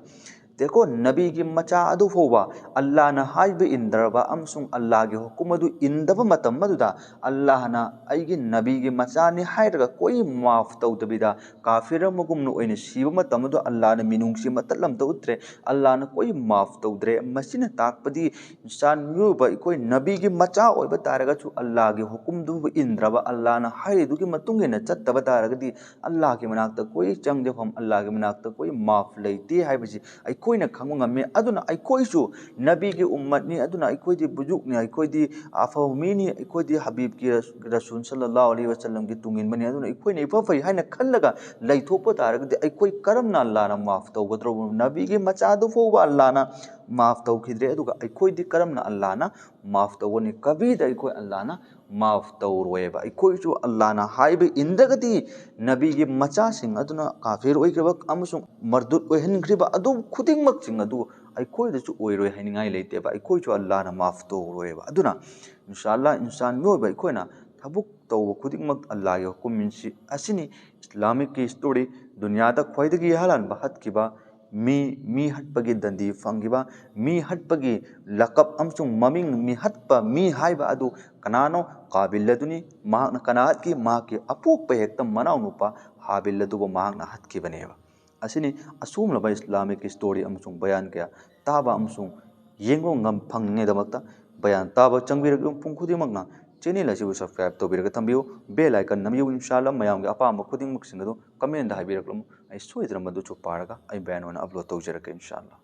ꯗꯦꯀꯣ, ꯅꯕꯤꯒꯤ ꯃꯆꯥ ꯑꯗꯨ ꯐꯥꯎꯕ ꯑꯜꯂꯥꯍꯅ ꯍꯥꯏꯕ ꯏꯟꯗ꯭ꯔꯕ ꯑꯃꯁꯨꯡ ꯑꯜꯂꯥꯍꯒꯤ ꯍꯨꯀꯨꯝ ꯑꯗꯨ ꯏꯟꯗꯕ ꯃꯇꯝ ꯑꯗꯨꯗ, ꯑꯜꯂꯥꯍꯅ ꯑꯩꯒꯤ ꯅꯕꯤꯒꯤ ꯃꯆꯥꯅꯤ ꯍꯥꯏꯔꯒ ꯀꯣꯏ ꯃꯥꯐ ꯇꯧꯗꯕꯤꯗ ꯀꯥꯐꯤꯔ ꯑꯃꯒꯨꯝꯅ ꯑꯣꯏꯅ ꯁꯤꯕ ꯃꯇꯝ ꯑꯗꯨ ꯑꯜꯂꯥꯍꯅ ꯃꯤꯅꯨꯡꯁꯤ ꯑꯃꯠꯇ ꯑꯃꯠꯇ ꯎꯠꯇ꯭ꯔꯦ, ꯑꯜꯂꯥꯍꯅ ꯀꯣꯏ ꯃꯥꯐ ꯇꯧꯗ꯭ꯔꯦ꯫ ꯃꯁꯤꯅ ꯇꯥꯛꯄꯗꯤ ꯏꯟꯁꯥꯟ ꯃꯤꯑꯣꯏꯕ ꯑꯩꯈꯣꯏ ꯅꯕꯤꯒꯤ ꯃꯆꯥ ꯑꯣꯏꯕ ꯇꯥꯔꯒꯁꯨ ꯑꯜꯂꯥꯍꯒꯤ ꯍꯨꯀꯨꯝꯗꯨꯕꯨ ꯏꯟꯗ꯭ꯔꯕ, ꯑꯜꯂꯥꯍꯅ ꯍꯥꯏꯔꯤꯗꯨꯒꯤ ꯃꯇꯨꯡ ꯏꯟꯅ ꯆꯠꯇꯕ ꯇꯥꯔꯒꯗꯤ ꯑꯜꯂꯥꯍꯒꯤ ꯃꯅꯥꯛꯇ ꯀꯣꯏ ꯆꯪꯖꯐꯝ, ꯑꯜꯂꯥꯍꯒꯤ ꯃꯅꯥꯛꯇ ꯀꯣꯏ ꯃꯥꯐ ꯂꯩꯇꯦ ꯍꯥꯏꯕꯁꯤ ꯑꯩꯈꯣꯏꯅ ꯈꯪꯕ ꯉꯝꯃꯤ꯫ ꯑꯗꯨꯅ ꯑꯩꯈꯣꯏꯁꯨ ꯅꯕꯤꯒꯤ ꯎꯝꯃꯠꯅꯤ, ꯑꯗꯨꯅ ꯑꯩꯈꯣꯏꯗꯤ ꯕꯨꯖꯨꯛꯅꯤ, ꯑꯩꯈꯣꯏꯗꯤ ꯑꯐꯕ ꯃꯤꯅꯤ, ꯑꯩꯈꯣꯏꯗꯤ ꯍꯕꯤꯕꯀꯤ ꯔꯁ-, ꯔꯁꯨꯜ ꯁꯜꯂꯜꯂꯥꯍꯨ ꯑꯂꯩꯍꯤ ꯋꯥꯁꯜꯂꯝꯒꯤ ꯇꯨꯡꯏꯟꯕꯅꯤ꯫ ꯑꯗꯨꯅ ꯑꯩꯈꯣꯏꯅ ꯏꯐ ꯐꯩ ꯍꯥꯏꯅ ꯈꯜꯂꯒ ꯂꯩꯊꯣꯛꯄ ꯇꯥꯔꯒꯗꯤ ꯑꯩꯈꯣꯏ ꯀꯔꯝꯅ ꯑꯜꯂꯥꯍꯅ ꯃꯥꯐ ꯇꯧꯒꯗ꯭ꯔꯣ? ꯅꯕꯤꯒꯤ ꯃꯆꯥꯗꯨ ꯐꯥꯎꯕ ꯑꯜꯂꯥꯍꯅ ꯃꯥꯐ ꯇꯧꯈꯤꯗ꯭ꯔꯦ, ꯑꯗꯨꯒ ꯑꯩꯈꯣꯏꯗꯤ ꯀꯔꯝꯅ ꯑꯜꯂꯥꯍꯅ ꯃꯥꯐ ꯇꯧꯒꯅꯤ? ꯀꯕꯤꯗ ꯑꯩꯈꯣꯏ ꯑꯜꯂꯥꯍꯅ ꯃꯥꯐ ꯇꯧꯔꯣꯏꯕ꯫ ꯑꯩꯈꯣꯏꯁꯨ ꯑꯜꯂꯥꯍꯅ ꯍꯥꯏꯕ ꯏꯟꯗ꯭ꯔꯒꯗꯤ ꯅꯕꯤꯒꯤ ꯃꯆꯥꯁꯤꯡ ꯑꯗꯨꯅ ꯀꯥꯐꯤꯔ ꯑꯣꯏꯈ꯭ꯔꯤꯕ ꯑꯃꯁꯨꯡ ꯃꯔꯗꯨꯠ ꯑꯣꯏꯍꯟꯈ꯭ꯔꯤꯕ ꯑꯗꯨ ꯈꯨꯗꯤꯡꯃꯛꯁꯤꯡ ꯑꯗꯨ ꯑꯩꯈꯣꯏꯗꯁꯨ ꯑꯣꯏꯔꯣꯏ ꯍꯥꯏꯅꯤꯡꯉꯥꯏ ꯂꯩꯇꯦꯕ꯫ ꯑꯩꯈꯣꯏꯁꯨ ꯑꯜꯂꯥꯍꯅ ꯃꯥꯐ ꯇꯧꯔꯣꯏꯕ꯫ ꯑꯗꯨꯅ ꯏꯟꯁꯥ ꯑꯜꯂꯥꯍ ꯏꯟꯁꯥꯟ ꯃꯤꯑꯣꯏꯕ ꯑꯩꯈꯣꯏꯅ ꯊꯕꯛ ꯇꯧꯕ ꯈꯨꯗꯤꯡꯃꯛ ꯑꯜꯂꯥꯍꯒꯤ ꯍꯨꯀꯨꯝꯁꯤ ꯑꯁꯤꯅꯤ꯫ ꯏꯁꯂꯥꯃꯤꯛꯀꯤ ꯍꯤꯁꯇꯣꯔꯤ, ꯗꯨꯅꯤꯌꯥꯗ ꯈ꯭ꯋꯥꯏꯗꯒꯤ ꯑꯍꯥꯟꯕ ꯍꯠꯈꯤꯕ ꯃꯤ, ꯃꯤ ꯍꯠꯄꯒꯤ ꯗꯟꯗꯤ ꯐꯪꯈꯤꯕ, ꯃꯤ ꯍꯠꯄꯒꯤ ꯂꯀꯞ ꯑꯃꯁꯨꯡ ꯃꯃꯤꯡ, ꯃꯤ ꯍꯠꯄ ꯃꯤ ꯍꯥꯏꯕ ꯑꯗꯨ ꯀꯅꯥꯅꯣ? ꯀꯥꯕꯤꯜ ꯑꯗꯨꯅꯤ꯫ ꯃꯍꯥꯛꯅ ꯀꯅꯥ ꯍꯠꯈꯤ? ꯃꯍꯥꯛꯀꯤ ꯑꯄꯣꯛꯄ ꯍꯦꯛꯇ ꯃꯅꯥꯎꯅꯨꯄꯥ ꯍꯥꯕꯤꯜ ꯑꯗꯨꯕꯨ ꯃꯍꯥꯛꯅ ꯍꯠꯈꯤꯕꯅꯦꯕ꯫ ꯑꯁꯤꯅꯤ ꯑꯁꯣꯝꯂꯕ ꯏꯁꯂꯥꯃꯤꯛ ꯍꯤꯁꯇꯣꯔꯤ ꯑꯃꯁꯨꯡ ꯕꯌꯥꯟ ꯀꯌꯥ ꯇꯥꯕ ꯑꯃꯁꯨꯡ ꯌꯦꯡꯕ ꯉꯝ-, ꯐꯪꯅꯤꯡꯉꯥꯏꯗꯃꯛꯇ ꯕꯌꯥꯟ ꯇꯥꯕ ꯆꯪꯕꯤꯔꯛꯂꯤꯕ ꯃꯤꯄꯨꯝ ꯈꯨꯗꯤꯡꯃꯛꯅ ꯆꯦꯅꯦꯜ ꯑꯁꯤꯕꯨ ꯁꯕꯁꯀ꯭ꯔꯥꯏꯕ ꯇꯧꯕꯤꯔꯒ ꯊꯝꯕꯤꯌꯨ꯫ ꯕꯦꯜ ꯑꯥꯏꯀꯟ ꯅꯝꯕꯤꯌꯨ꯫ ꯏꯟꯁꯥ ꯑꯜꯂꯥꯍ ꯃꯌꯥꯝꯒꯤ ꯑꯄꯥꯝꯕ ꯈꯨꯗꯤꯡꯃꯛꯁꯤꯡ ꯑꯗꯨ ꯀꯃꯦꯟꯗ ꯍꯥꯏꯕꯤꯔꯛꯂꯝꯃꯨ꯫ ꯑꯩ ꯁꯣꯏꯗꯅ ꯃꯗꯨꯁꯨ ꯄꯥꯔꯒ ꯑꯩ ꯕꯌꯥꯟ ꯑꯣꯏꯅ ꯑꯞꯂꯣꯗ ꯇꯧꯖꯔꯛꯀꯦ ꯏꯟꯁꯥ ꯑꯜꯂꯥꯍ꯫